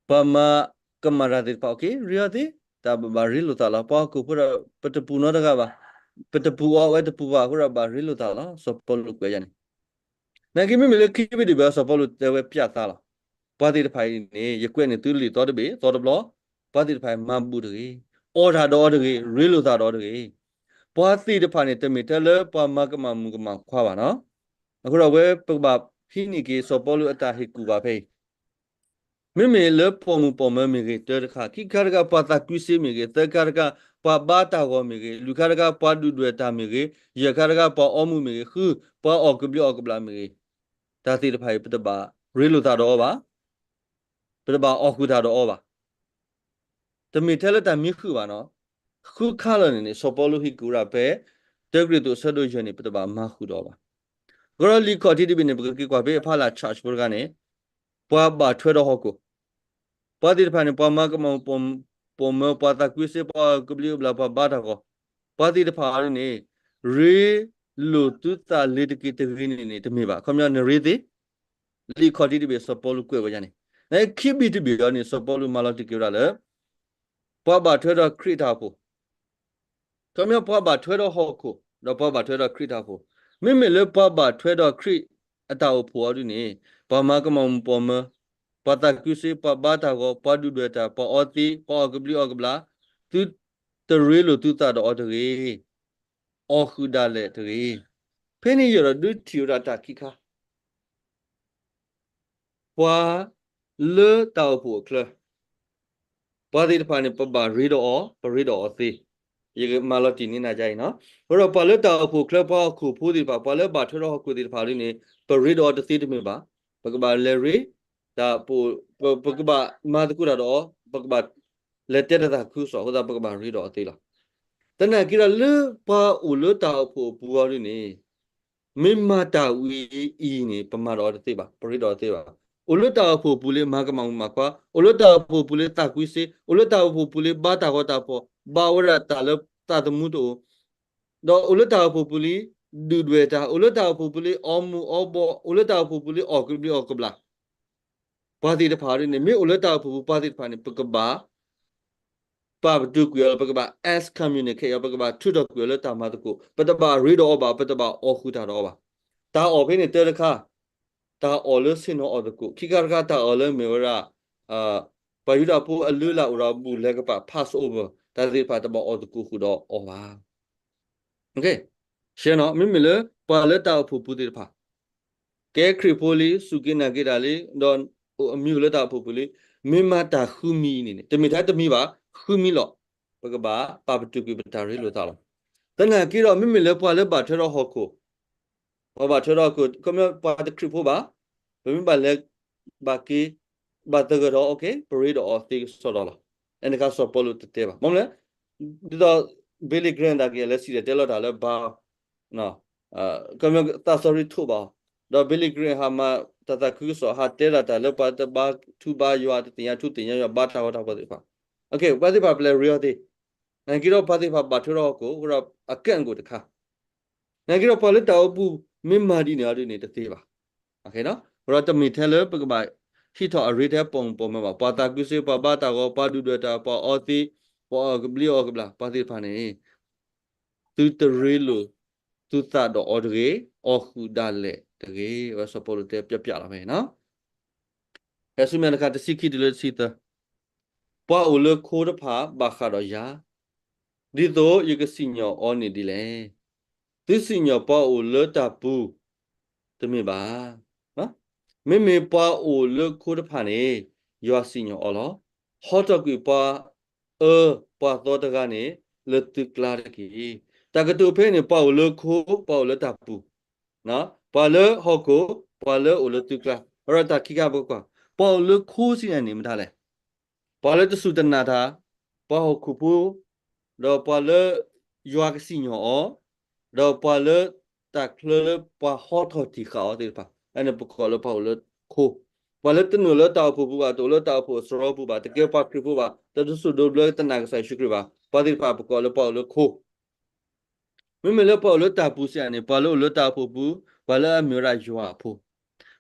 ပှၤမၤကမၣ်တၢ်သ့ၣ်တဖၣ် ရ့အီၤသ့, တၢ်ဘၣ်ရ့လိာ်သးလီၤ. ပှၤဟီၣ်ခိၣ်ဖိဒီး ပတပူၤနီတဂၤဘၣ်, ပတပူၤအီၤဝဲတပူၤဘၣ်အဃိဒီးဘၣ်ရ့လိာ်သးလီၤ. စီၤပီလူးကွဲးယၤန့ၣ် နာ်က့မ့မ့ၢ်လၢခံဘ့ၣ်တဘ့ၣ်အံၤ စီၤပီလူးတဲဝဲပၠၣ်သးလီၤ. ပှၤသ့ၣ်တဖၣ်အံၤန့ၣ် ယကွဲးန့ၢ်သုလံာ်သီတဘ့ၣ်သီတဘျီ, ပှၤသ့ၣ်တဖၣ်အံၤမၤဘူၣ်တဂ့ၤ, အီၣ်တၢ်ဒီးအီၤတဂ့ၤ, ရ့လိာ်သးဒီးအီၤတဂ့ၤ. ပှၤသ့ၣ်တဖၣ်န့ၣ် တမ့ၢ်ထဲလၢပှၤမၤကမၣ်မုၣ်ကမၣ်ခွါဘၣ်နီၤ. အဃိဒီးအဝဲပကဘၣ်ဟံးန့ၢ်က့ၤ စီၤပီလူးအတၢ်ဟ့ၣ်ကူၣ်ဘၣ်ဖဲအံၤ မ့မ့ၢ်လၢပိာ်မုၣ်ပိာ်မၢမ့ၢ်ဂ့ၤ, တၢတခါ, ခံခါတခါ ပှၤသးကွံစ့မ့ၢ်ဂ့ၤ, သၢခါတခါ ပှၤဘါတၢ်ဂီၤမ့ၢ်ဂ့ၤ, လွံၢ်ခါတခါ ပှၤဒုၣ်ဒွဲၣ်တၢ်မ့ၢ်ဂ့ၤ, ယဲၢ်ခါတခါ ပှၤအီမူၤမ့ၢ်ဂ့ၤ, ဃု, ပှၤအီၣ်ကဘျံးအီၣ်ကဘျၣ်မ့ၢ်ဂ့ၤ, တၢ်သ့ၣ်တဖၣ်အံၤ ပတဘၣ်ရ့လိာ်သးဒီးအီၤဘၣ်, ပတဘၣ်အီၣ်ဃုာ်တၢ်ဒီးအီၤဘၣ်. တမ့ၢ်ထဲလၢတၢ်မံဃုာ်ဘၣ်နီၤ. ဃုခါလၢာ်န့ၣ်န့ၣ် စီၤပီလူးဟ့ၣ်ကူၣ်ဝဲဒၣ်ဖဲ တၢကရံၣ်သူးအဆၢဒိၣ်ယဲၢ်န့ၣ် ပတဘၣ်မၤဃုာ်ဒီးအီၤဘၣ်. အဃိဒီးလံာ်ခီၣ်ထံးတဘ့ၣ်န့ၣ် ပကက့ၤကွၢ်ဖဲအဖီလာ် church ဖိတဂၤန့ၣ် ပှၤဘၣ်ထွဲဒီးဟီၣ်ခိၣ်, ပှၤသ့ၣ်တဖၣ်န့ၣ် ပှၤမၤကမၣ်ပိာ်မၢ, ပှၤသးကွံစ့, ပှၤအီၣ်ကဘျံးအီၣ်ကဘျၣ်, ပှၤဘါတၢ်ဂီၤ, ပှၤသ့ၣ်တဖၣ်အံၤန့ၣ် ရ့လိာ်သုသးလ့ၤတက့ၢ်တဂ့ၤန့ၣ်န့ၣ် တမ့ၢ်ဘၣ်. ခီပညီနရ့သ့, လံာ်ခီၣ်ထံးတဘ့ၣ် စီၤပီလူးကွဲးဝဲဒၣ်န့ၣ်, ခံဘ့ၣ်တဘ့ၣ်အံၤန့ၣ် စီၤပီလူးမၤလီၤတံၢ်က့ၤဝဲဒၣ်လၢ ပှၤဘၣ်ထွဲဒီးခရံာ်အတၢ်အိၣ်ဖှိၣ် ခီပညီပှၤဘၣ်ထွဲဒီးဟီၣ်ခိၣ် ဒီးပှၤဘၣ်ထွဲဒီးခရံာ်အတၢ်အိၣ်ဖှိၣ်, မ့မ့ၢ်လၢပှၤဘၣ်ထွဲဒီးခရံာ်အတၢ်အိၣ်ဖှိၣ်အီၤဒ်န့ၣ် ပှၤမၤကမၣ်မုၣ်ပိာ်မၢ, ပှၤသးကွံစ့, ပှၤဘါတၢ်ဂီၤ, ပှၤဒုၣ်ဒွဲၣ်တၢ်, ပှၤအီသံး, ပှၤအီၣ်ကဘျံးအီၣ်ကဘျၣ်, သုတရ့လိာ်သုသးဒီးအီၤတဂ့ၤ, အီၣ်ဃုာ်ဒၣ်လဲာ်တဂ့ၤ. ဖဲန့ၣ်ယဲၢ်ဒီးဒုးထံၣ်ဝဲဒၣ်တၢ်ခံခါ ပှၤလၢတၢ်အိၣ်ဖှိၣ်အချၢ ပှၤသ့ၣ်တဖၣ်န့ၣ် ပဘၣ်ရ့ဒီးအီၤ, ပရ့ဒီးအီၤသ့, ယကမၤလီၤတံၢ်န့ၢ်နၤဒ်အံၤနီၤ. အဃိဒီးပှၤလၢတၢ်အိၣ်ဖှိၣ်အချၢ ပှၤဟီၣ်ခိၣ်ဖိသ့ၣ်တဖၣ်, ပှၤလၢဘၣ်ထွဲဒီးဟီၣ်ခိၣ်သ့ၣ်တဖၣ်ဒ်န့ၣ် ပရ့ဒီးအီၤတသ့တမ့ၢ်ဘၣ်. ပကဘၣ်လဲၤရ့, တၢ်, ပကဘၣ်မၤသကိးတၢ်ဒီးအီၤ, ပကဘၣ်လဲၤတဲတၢ်သးခုကစီၣ်အဃိသတး ပကဘၣ်ရ့ဒီးအီၤသ့လီၤ. သနာ်က့ဒီးလၢပှၤအိၣ်လၢတၢ်အိၣ်ဖှိၣ်အပူၤအီၤဒ်န့ၣ် မ့ၢ်မၤတၢ်ဝံၤအံၤန့ၣ် ပမၤဒီးအီၤတသ့ဘၣ်, ပရ့ဒီးအီၤတသ့ဘၣ်. အိၣ်လၢတၢ်အိၣ်ဖှိၣ်အပူၤလၢမၤကမၣ်မုၣ်ကမၣ်ခွါ, အိၣ်လၢတၢ်အိၣ်ဖှိၣ်အပူၤလၢသးကွံစ့, အိၣ်လၢတၢ်အိၣ်ဖှိၣ်အပူၤလၢဘါတၢ်ဂီၤတၢ်ဖီၣ်, ဘၣ်ဝဲဒၣ်တၢ်လၢသးသမူတအိၣ်, ဒီးအိၣ်လၢတၢ်အိၣ်ဖှိၣ်အပူၤလံ ဒုၣ်ဒွဲၣ်တၢ်, အိၣ်လၢတၢ်အိၣ်ဖှိၣ်အပူၤလံ အီမူၤအီဘီ, အိၣ်လၢတၢ်အိၣ်ဖှိၣ်အပူၤလံ အီၣ်ကဘျံးအီၣ်ကဘျၣ် ပှၤသ့ၣ်တဖၣ်ဒ်န့ၣ် မ့ၢ်အိၣ်လၢတၢ်အိၣ်ဖှိၣ်အပူၤပှၤသ့ၣ်တဖၣ်န့ၣ် ပကဘၣ် ပာ်ပတုာ်ကွံာ်အီၤလီၤ, ပကဘၣ် excommunicate အီၤ, ပကဘၣ်ထုးထီၣ်ကွံာ်အီၤလၢတၢ်မၤသကိး, ပတဘၣ်ရ့ဒီးအီၤဘၣ်, ပတဘၣ်အီၣ်ဃုာ်တၢ်ဒီးအီၤဘၣ်. တၢ်အီၣ်ဖဲန့ၣ်တၢတခါ, တၢ်အီၣ်လၢဆ့ၣ်နီၤအီၣ်သကိး, ခံခါတခါတၢ်အီၣ်လၢမ့ၢ်ဝဲဒၣ် ပှၤယူဒၤဖိအလုၢ်အလၢ်အိၣ်ဒီးဘူၣ်လဲၤကပာ် Passover တၢ်သ့ၣ်တဖၣ်တဘၣ်အီၣ်သကိးဃုာ်ဒီးအီၤဘၣ်. ရှဲနီၤ, မ့မ့ၢ်လၢပှၤလၢတၢ်အိၣ်ဖှိၣ်ပူၤသ့ၣ်တဖၣ် ကဲခရံာ်ဖိလံ, စူၢ်က့ၤနာ်က့ၤတၢ်လံ, ဒီးအမံၤအိၣ်လၢတၢ်အိၣ်ဖှိၣ်ပူၤလံ, မ့ၢ်မၤတၢ်ဃုမံၤအံၤန့ၣ်န့ၣ် တမ့ၢ်ထဲတမံၤဘၣ်, ဃုမံၤလီၤ. ပကဘၣ်ပာ်ပတုာ်ကွံာ်ပတၢ်ရ့လိာ်သးလီၤ. သနာ်က့ဒီး မ့မ့ၢ်လၢပှၤလၢဘၣ်ထွဲဒီးဟီၣ်ခိၣ်, ပှၤဘၣ်ထွဲဒီးဟီၣ်ခိၣ်, ခီပညီပှၤတခရံာ်ဖိဘၣ်, ပမ့ၢ်ဘၣ်လဲၤ ဘၣ်က့ၤ ဘၣ်သဂၢၢ်ဒီး ပရ့ဒီးအီၤသ့ကစီဒီလီၤ. အန့ၣ်အခါစီၤပီလူးတတဲဘၣ်. မ့ၢ်မလဲၣ်, ဒ်သိး Billy Graham ဒၣ်က့ၤ လဲၤစံၣ်တဲၤတဲလီၤတၢ်လၢဘါ ခီပညီသးစီဆှံထိးဘၣ်အီၤ, ဒီး Billy Graham ဟးမၤတၢ်သးခုကစီၣ် ဟးတဲဒၣ်တၢ်လၢပှၤတဘါထုဘါယွၤ တသ့ၣ်ညါထုသ့ၣ်ညါယွၤ ဘါတၢ်ဂီၤတၢ်ဖီၣ်သ့ၣ်တဖၣ်, ပှၤသ့ၣ်တဖၣ်ပလဲၤရ့အီၤသ့, နာ်က့ဒီးပှၤသ့ၣ်တဖၣ်ဘၣ်ထွဲဒီးဟီၣ်ခိၣ် အဃိဒီးအကဲအဂီၢ်တခါ နာ်က့ဒီးပှၤလၢတၢ်အိၣ်ဖှိၣ်ပူၤ မ့ၢ်မၤဒ်န့ၣ်အီၤဒ်န့ၣ် တသ့ဘၣ်. အဃိဒီးတမ့ၢ်ထဲလၢပကဘၣ်ဟံးထီၣ်အရ့ထဲပိာ်မုၣ်ပိာ်မၢၤဘၣ်. ပှၤသးကွံစ့, ပှၤဘါတၢ်ဂီၤ, ပှၤဒုၣ်ဒွဲၣ်တၢ်, ပှၤအီသံး, ပှၤအီၣ်ကဘျံးအီၣ်ကဘျၣ်, ပှၤသ့ၣ်တဖၣ်န့ၣ် သုတရ့လိာ်သုသးဒီးအီၤတဂ့ၤ, အီၣ်ဃုာ်ဒၣ်လဲာ်တဂ့ၤ. အဝဲစီၤပီလူးတဲပျီပျီလီၤဖဲအံၤနီၤ. ဟဲဆူမဲာ်တခါ တဆံခံတုၤလၢတဆံသၢ. ပှၤအိၣ်လၢခိတဖၣ်ဘၣ်ဃးဒီးယၤ, ဒ်သိးယကစံၣ်ညီၣ်အီၤန့ၣ်ဒ်လဲၣ်. သုစံၣ်ညီၣ်ပှၤအိၣ်လၢတၢ်ပူၤတမ့ၢ်ဘၣ်. မ့မ့ၢ်ပှၤအိၣ်လၢခိတဖၣ်န့ၣ် ယွၤစံၣ်ညီၣ်အီၤလီၤ. ဟီထီၣ်ကွံာ်ပှၤအၢပှၤသီတဂၤန့ၣ် လၢသုကျါတက့ၢ်. တၢ်ကတိၤဖဲန့ၣ် ပှၤအိၣ်လၢခိ, ပှၤအိၣ်လၢတၢ်ပူၤ, ပှၤလၢဟီၣ်ခိၣ်, ပှၤလၢအိၣ်လၢသုကျါ, အဝဲဒၣ်တၢ်ခံခါပကကွၢ်, ပှၤအိၣ်လၢခိစံးန့ၣ်မတၤလဲၣ်. ပှၤလၢတစူၢ်တနာ်တၢ်, ပှၤဟီၣ်ခိၣ်ဖိ, ဒီးပှၤလၢယွၤကစံၣ်ညီၣ်အီၤ, ဒီးပှၤလၢတၢ်ချၢလၢပှၤဟီထီၣ်တံၢ်ဃာ်အီၤသ့ၣ်တဖၣ်, အန့ၣ်ပကိးလၢပှၤအိၣ်လၢခိ, ပှၤလၢတနုာ်လၢတၢ်အိၣ်ဖှိၣ်ပူၤဘၣ်, တအိၣ်လၢတၢ်အိၣ်ဖှိၣ်အစရီပူၤဘၣ်, တကဲပှၤခရံာ်ဖိဘၣ်, တဒိးစူၣ်ဒိးဘျၢတနာ်ကစၢ်ယ့ၣ်ၡူးခရံာ်ဘၣ်, ပှၤသ့ၣ်တဖၣ်ပကိးလၢပှၤအိၣ်လၢခိ မ့မ့ၢ်လၢပှၤအိၣ်လၢတၢ်ပူၤစံးန့ၣ် ပှၤလၢအိၣ်လၢတၢ်အိၣ်ဖှိၣ်ပူၤ, ပှၤလၢအမ့ၢ်ဝဲဒၣ်ယွၤအဖိ.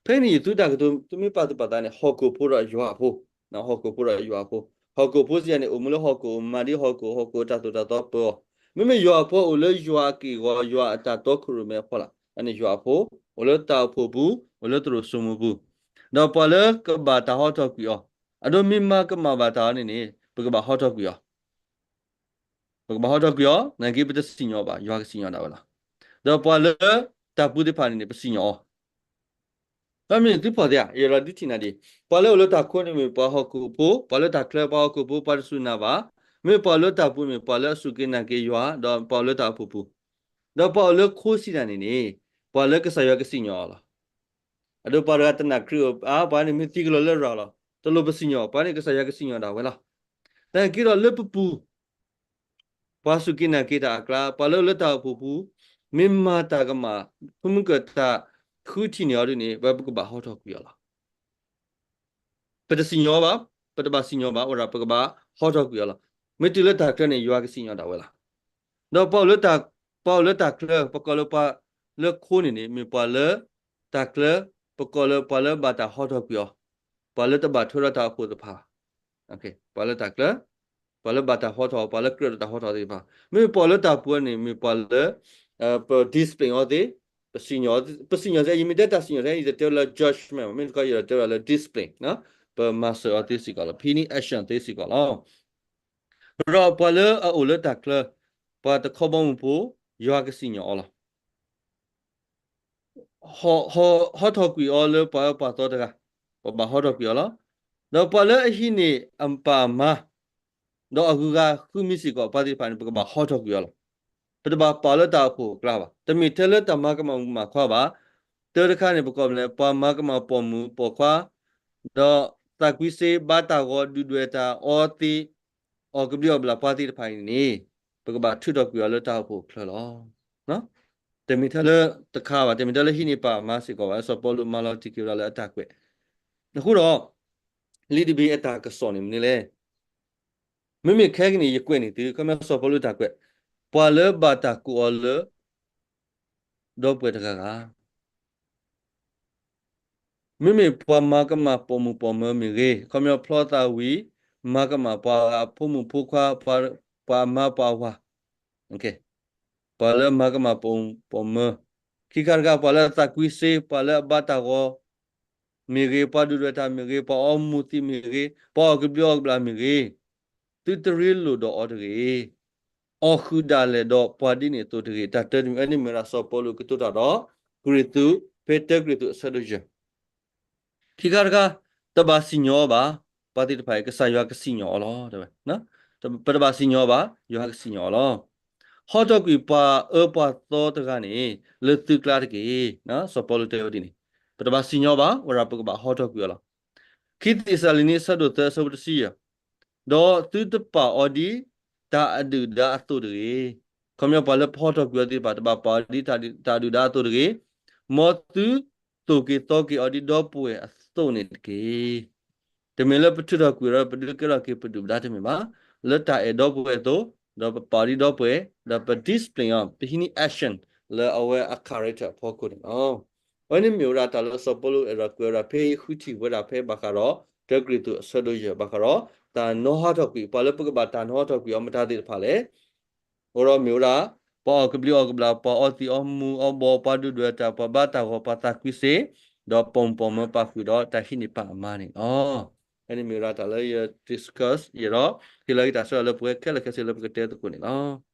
ဖဲန့ၣ်ယသုတၢ်ကတိၤ သုမ့ၢ်ပာ်သူၣ်ပာ်သးန့ၣ် ဟီၣ်ခိၣ်ဖိဒီးယွၤအဖိ, ဟီၣ်ခိၣ်ဖိဒီးယွၤအဖိ, ဟီၣ်ခိၣ်ဖိစံးန့ၣ် အိၣ်မူလၢဟီၣ်ခိၣ်, မၤဒ်ဟီၣ်ခိၣ်, ဟီၣ်ခိၣ်တၢ်သိၣ်တၢ်သီပၢအီၤ, မ့မ့ၢ်ယွၤအဖိအိၣ်လၢယွၤအက့ၢ်အဂီၤ, ယွၤအတၢ်တီခိၣ်ရိၣ်မဲအဖီလာ်, အန့ၣ်ယွၤအဖိ, အိၣ်လၢတၢ်အိၣ်ဖှိၣ်ပူၤ, အိၣ်လၢသရိာ်စိမိၤပူၤ, ဒီးပှၤလၢကဘၣ်တၢ်ဟီထီၣ်ကွံာ်အီၤ, အဒိမ့ၢ်မၤကမၣ်ဘၣ်တၢ်အီၤန့ၣ်န့ၣ် ပကဘၣ်ဟီထီၣ်ကွံာ်အီၤ ပကဘၣ်ဟီထီၣ်ကွံာ်အီၤ, နာ်က့ပတစံၣ်ညီၣ်ဘၣ်, ယွၤကစံၣ်ညီၣ်ဒၣ်ဝဲလီၤ. ဒီးပှၤလၢတၢ်ပူၤသ့ၣ်တဖၣ်န့ၣ်န့ၣ် ပစံၣ်ညီၣ်အီၤ, ဒီးမ့ၢ်သုဖီၣ်သ့ဧါ, ယရၤဒုးထံၣ်နၤဒ်, ပှၤလၢအိၣ်လၢတၢ်ခိန့ၣ်မ့ၢ်ပှၤဟီၣ်ခိၣ်ဖိ, ပှၤလၢတၢ်ချၢပှၤဟီၣ်ခိၣ်ဖိ, ပှၤတစူၢ်နာ်ဘၣ်, မ့မ့ၢ်ပှၤလၢတၢ်ပူၤမ့ၢ်ပှၤလၢအစူၢ်က့ၤနာ်က့ၤယွၤ, ဒီးပှၤအိၣ်လၢတၢ်အိၣ်ဖှိၣ်ပူၤ, ဒီးပှၤအိၣ်လၢခိစံးဒၣ်န့ၣ်န့ၣ်, ပှၤလၢကစၢ်ယွၤကစံၣ်ညီၣ်အီၤလီၤ. အဒိပှၤတဂၤတနာ်ခရံာ်အါ, ပှၤန့ၣ်မ့ၢ်သံကလီၤလၢရၤလီၤ, တလိၣ်ပစံၣ်ညီၣ်, ပှၤန့ၣ်ကစၢ်ယွၤကစံၣ်ညီၣ်ဒၣ်ဝဲလီၤ. နာ်က့ဒီးလၢပပူၤ ပှၤစူၢ်က့ၤနာ်က့ၤတၢ်အကျါ, ပှၤလၢလၢတၢ်အိၣ်ဖှိၣ်ပူၤ, မ့ၢ်မၤတၢ်ကမၣ်, ဖုမုၢ်ကတၢၢ်ဃုထံၣ်န့ၢ်အီၤဒ်န့ၣ်, ဝဲပကဘၣ်ဟီထီၣ်ကွံာ်အီၤလီၤ. ပတစံၣ်ညီၣ်ဘၣ်, ပတဘၣ်စံၣ်ညီၣ်ဘၣ်, ဝဲဒၣ်ပကဘၣ်ဟီထီၣ်ကွံာ်အီၤလီၤ. မ့ၢ်တုၤလၢတၢ်ချၢန့ၣ် ယွၤကစံၣ်ညီၣ်ဒၣ်ဝဲလီၤ. ဒီးပှၤအိၣ်လၢတၢ်, ပှၤအိၣ်လၢတၢ်ချၢ, ပကိးလၢပှၤလၢခိန့ၣ်န့ၣ်, မ့ၢ်ပှၤလၢတၢ်ချၢ, ပကိးလၢပှၤလၢဘၣ်တၢ်ဟီထီၣ်ကွံာ်အီၤ, ပှၤလၢတဘၣ်ထွဲဒီးတၢ်အိၣ်ဖှိၣ်တဖၣ်, ပှၤလၢတၢ်ချၢ, ပှၤလၢဘၣ်တၢ်ဟီထီၣ်, ပှၤလၢကြၢးဒီးတၢ်ဟီထီၣ်သ့ၣ်တဖၣ်, မ့မ့ၢ်ပှၤလၢတၢ်ပူၤန့ၣ် မ့ၢ်ပှၤလၢ ပ discipline အီၤသ့, ပစံၣ်ညီၣ်, ပစံၣ်ညီၣ်သ့, ယမ့ၢ်တဲတၢ်စံၣ်ညီၣ်သ့ ယတတဲဝဲလၢ judgment မ့ၢ်တခီ ယတတဲဝဲဒၣ်လၢ discipline, ပမၤစၢၤအီၤသ့စ့ၢ်ကီးလီၤ, ဖံးန့ၢ် action သ့စ့ၢ်ကီးလီၤ. ဒီးပှၤလၢအအိၣ်လၢတၢ်ချၢ, ပှၤတခီဘီမုၢ်ဖိ, ယွၤကစံၣ်ညီၣ်အီၤလီၤ. ဟီထီၣ်ကွံာ်အီၤလၢပှၤအၢပှၤသီတဂၤ, ပဘၣ်ဟီထီၣ်ကွံာ်အီၤလီၤ. ဒီးပှၤလၢအဟံးန့ၢ်အပၢ်အမါ, ဒီးအဂုၤအဂၤဃုမံၤစ့ၢ်ကီး ပှၤသ့ၣ်တဖၣ်န့ၣ် ပကဘၣ်ဟီထီၣ်ကွံာ်အီၤလီၤ. ပတဘၣ်ပာ်လၢတၢ်အိၣ်ဖှိၣ်အကျါဘၣ်, တမ့ၢ်ထဲလၢတၢ်မၤကမၣ်မုၣ်ကမၣ်ခွါဘၣ်. တၢတခါန့ၣ် ပကိးမနုၤလဲၣ်, ပှၤမၤကမၣ်ပိာ်မုၣ်ပိာ်ခွါ, ဒီးသးကွံစ့ဘါတၢ်ဂီၤ ဒုၣ်ဒွဲၣ်တၢ်အီသံး, အီၣ်ကဘျံးအီၣ်ကဘျၣ်ပှၤသ့ၣ်တဖၣ်အံၤန့ၣ်, ပကဘၣ်ထုးထီၣ်ကွံာ်အီၤလၢတၢ်အိၣ်ဖှိၣ်အချၢလီၤ. တမ့ၢ်ထဲလၢတခါဘၣ်, တမ့ၢ်ထဲလၢဟံးန့ၢ်ပၢ်မါစ့ၢ်ကီးဘၣ်, စီၤပီလူးမၤလီၤတံၢ်က့ၤဝဲဒၣ်လၢအတၢ်ကွဲး. အဃိဒီး, လံာ်တဘ့ၣ်အတၢ်ကစီၣ်န့ၣ်မနုၤလဲၣ်. မ့မ့ၢ်ခဲကနံၣ်အံၤ ယကွဲးန့ၢ်သု, ခီဖျိစီၤပီလူးတၢ်ကွဲး, ပှၤလၢဘၣ်တၢ်ကိးအီၤလၢ ဒီပုၢ်ဝဲၢ်တဂၤဂၤ မ့မ့ၢ်ပှၤမၤကမၣ်ပိာ်မုၣ်ပိာ်မၢၤမ့ၢ်ဂ့ၤ, ခီဖျိဖျီသးဝံၤ မၤကမၣ်ပှၤဂၤအဖိမုၣ်ဖိခွါ, ပှၤအမါပှၤဝၤ, ပှၤလၢမၤကမၣ်ပိာ်မုၣ်ပိာ်မၢၤ, ခံခါတခါ ပှၤလၢအသးကွံစ့, ပှၤလၢအဘါတၢ်ဂီၤမ့ၢ်ဂ့ၤ, ပှၤဒုၣ်ဒွဲၣ်တၢ်မ့ၢ်ဂ့ၤ, ပှၤအီမူၤသံးမ့ၢ်ဂ့ၤ, ပှၤအီၣ်ကဘျံးအီၣ်ကဘျၣ်မ့ၢ်ဂ့ၤ, သုတရ့လိာ်ဒီးအီၤတဂ့ၤ. အီၣ်ဃုာ်ဒၣ်လဲာ်ဒီးပှၤဒ်န့ၣ်အသိးတဂ့ၤ. တၢ်တၢတမံၤအံၤန့ၣ် မ့ၢ်ဝဲဒၣ်စီၤပီလူးကတိၤတၢ်ဒီး ကရံၣ်သူး, ဖဲတၢကရံၣ်သူးအဆၢဒိၣ်ယဲၢ်. ခံခါတခါ, တဘၣ်စံၣ်ညီၣ်အီၤဘၣ်, ပှၤသ့ၣ်တဖၣ်အံၤ ကစၢ်ယွၤကစံၣ်ညီၣ်အီၤလီၤ. ပတဘၣ်စံၣ်ညီၣ်အီၤဘၣ်, ယွၤကစံၣ်ညီၣ်အီၤလီၤ. ဟီထီၣ်ကွံာ်ပှၤအၢပှၤသီတဂၤန့ၣ် လၢသုကျါတက့ၢ်. စီၤပီလူးတဲဝဲဒ်န့ၣ်, ပတဘၣ်စံၣ်ညီၣ်အီၤဘၣ်, ဝဲဒၣ်ပကဘၣ်ဟီထီၣ်ကွံာ်အီၤလီၤ. ခံသ့းစၤလနံ အဆၢဒိၣ်သၢ အဆၢဖိတဆံယဲၢ်, ဒီးသုတပာ်အီၤဒ်တၢ်အဒုၣ်ဒါအသိးတဂ့ၤ. ခီဖျိပှၤလၢပဟီထီၣ်ကွံာ်အီၤသ့ၣ်တဖၣ် တဘၣ်ပာ်အီၤဒ်တၢ်အဒုၣ်ဒါအသိးတဂ့ၤ. မ်သုသိၣ်က့ၤသီက့ၤအီၤဒ်ဒီပုၢ်ဝဲၢ်အသိးန့ၣ်တက့ၢ်. တမ့ၢ်လၢပထုးထီၣ်ကွံာ်ဒီး ပဒုးကဲထီၣ်က့ၤပဒုၣ်ပဒါတမ့ၢ်ဘၣ်, လၢတၢ်အဲၣ်ဒီပုၢ်ဝဲၢ်အသိး, ဒီးပပာ်အီၤဒ်ဒီပုၢ်ဝဲၢ်, ဒီးပ discipline အီၤ, ပဟံးန့ၢ် action လၢအဝဲအ character အဖီခိၣ်န့ၣ်လီၤ. အဝဲန့ၣ်မ့ၢ်ဝဲဒၣ်တၢ်လၢစီၤပီလူးအဲၣ်ဒိးကွဲးဝဲဒၣ် ဖဲဃုထံၣ်ဝဲဒၣ်ဖဲဘၣ်ဃးဒီး တၢကရံၣ်သူးအဆၢဒိၣ်ယဲၢ် ဘၣ်ဃးဒီး တၢ်နီၣ်ဟီထီၣ်ကွံာ်, ပှၤလၢပကဘၣ်တၢ်နီၣ်ဟီထီၣ်ကွံာ်အီၤမတၤသ့ၣ်တဖၣ်လဲၣ်. အဃိဒီးမ့ၢ်ဝဲဒၣ် ပှၤအီၣ်ကဘျံးအီၣ်ကဘျၣ်, ပှၤအီသံးအီမူၤအီဘီ, ပှၤဒုၣ်ဒွဲၣ်တၢ်, ပှၤဘါတၢ်ဂီၤ, ပှၤသးကွံစ့, ဒီးပိာ်မုၣ်ပိာ်မၢၤပာ်ဃုာ်ဒီးတၢ်ဟံးန့ၢ်ပၢ်အမါန့ၣ်လီၤ. ဖဲန့ၣ်မ့ၢ်ဝဲဒၣ်တၢ်လၢယ discuss ယဒီး ဟ့ၣ်လီၤက့ၤတၢ်ဆၢလၢပဝဲခဲလၢာ်ခဲဆ့လၢပကတဲသကိးန့ၣ်လီၤ.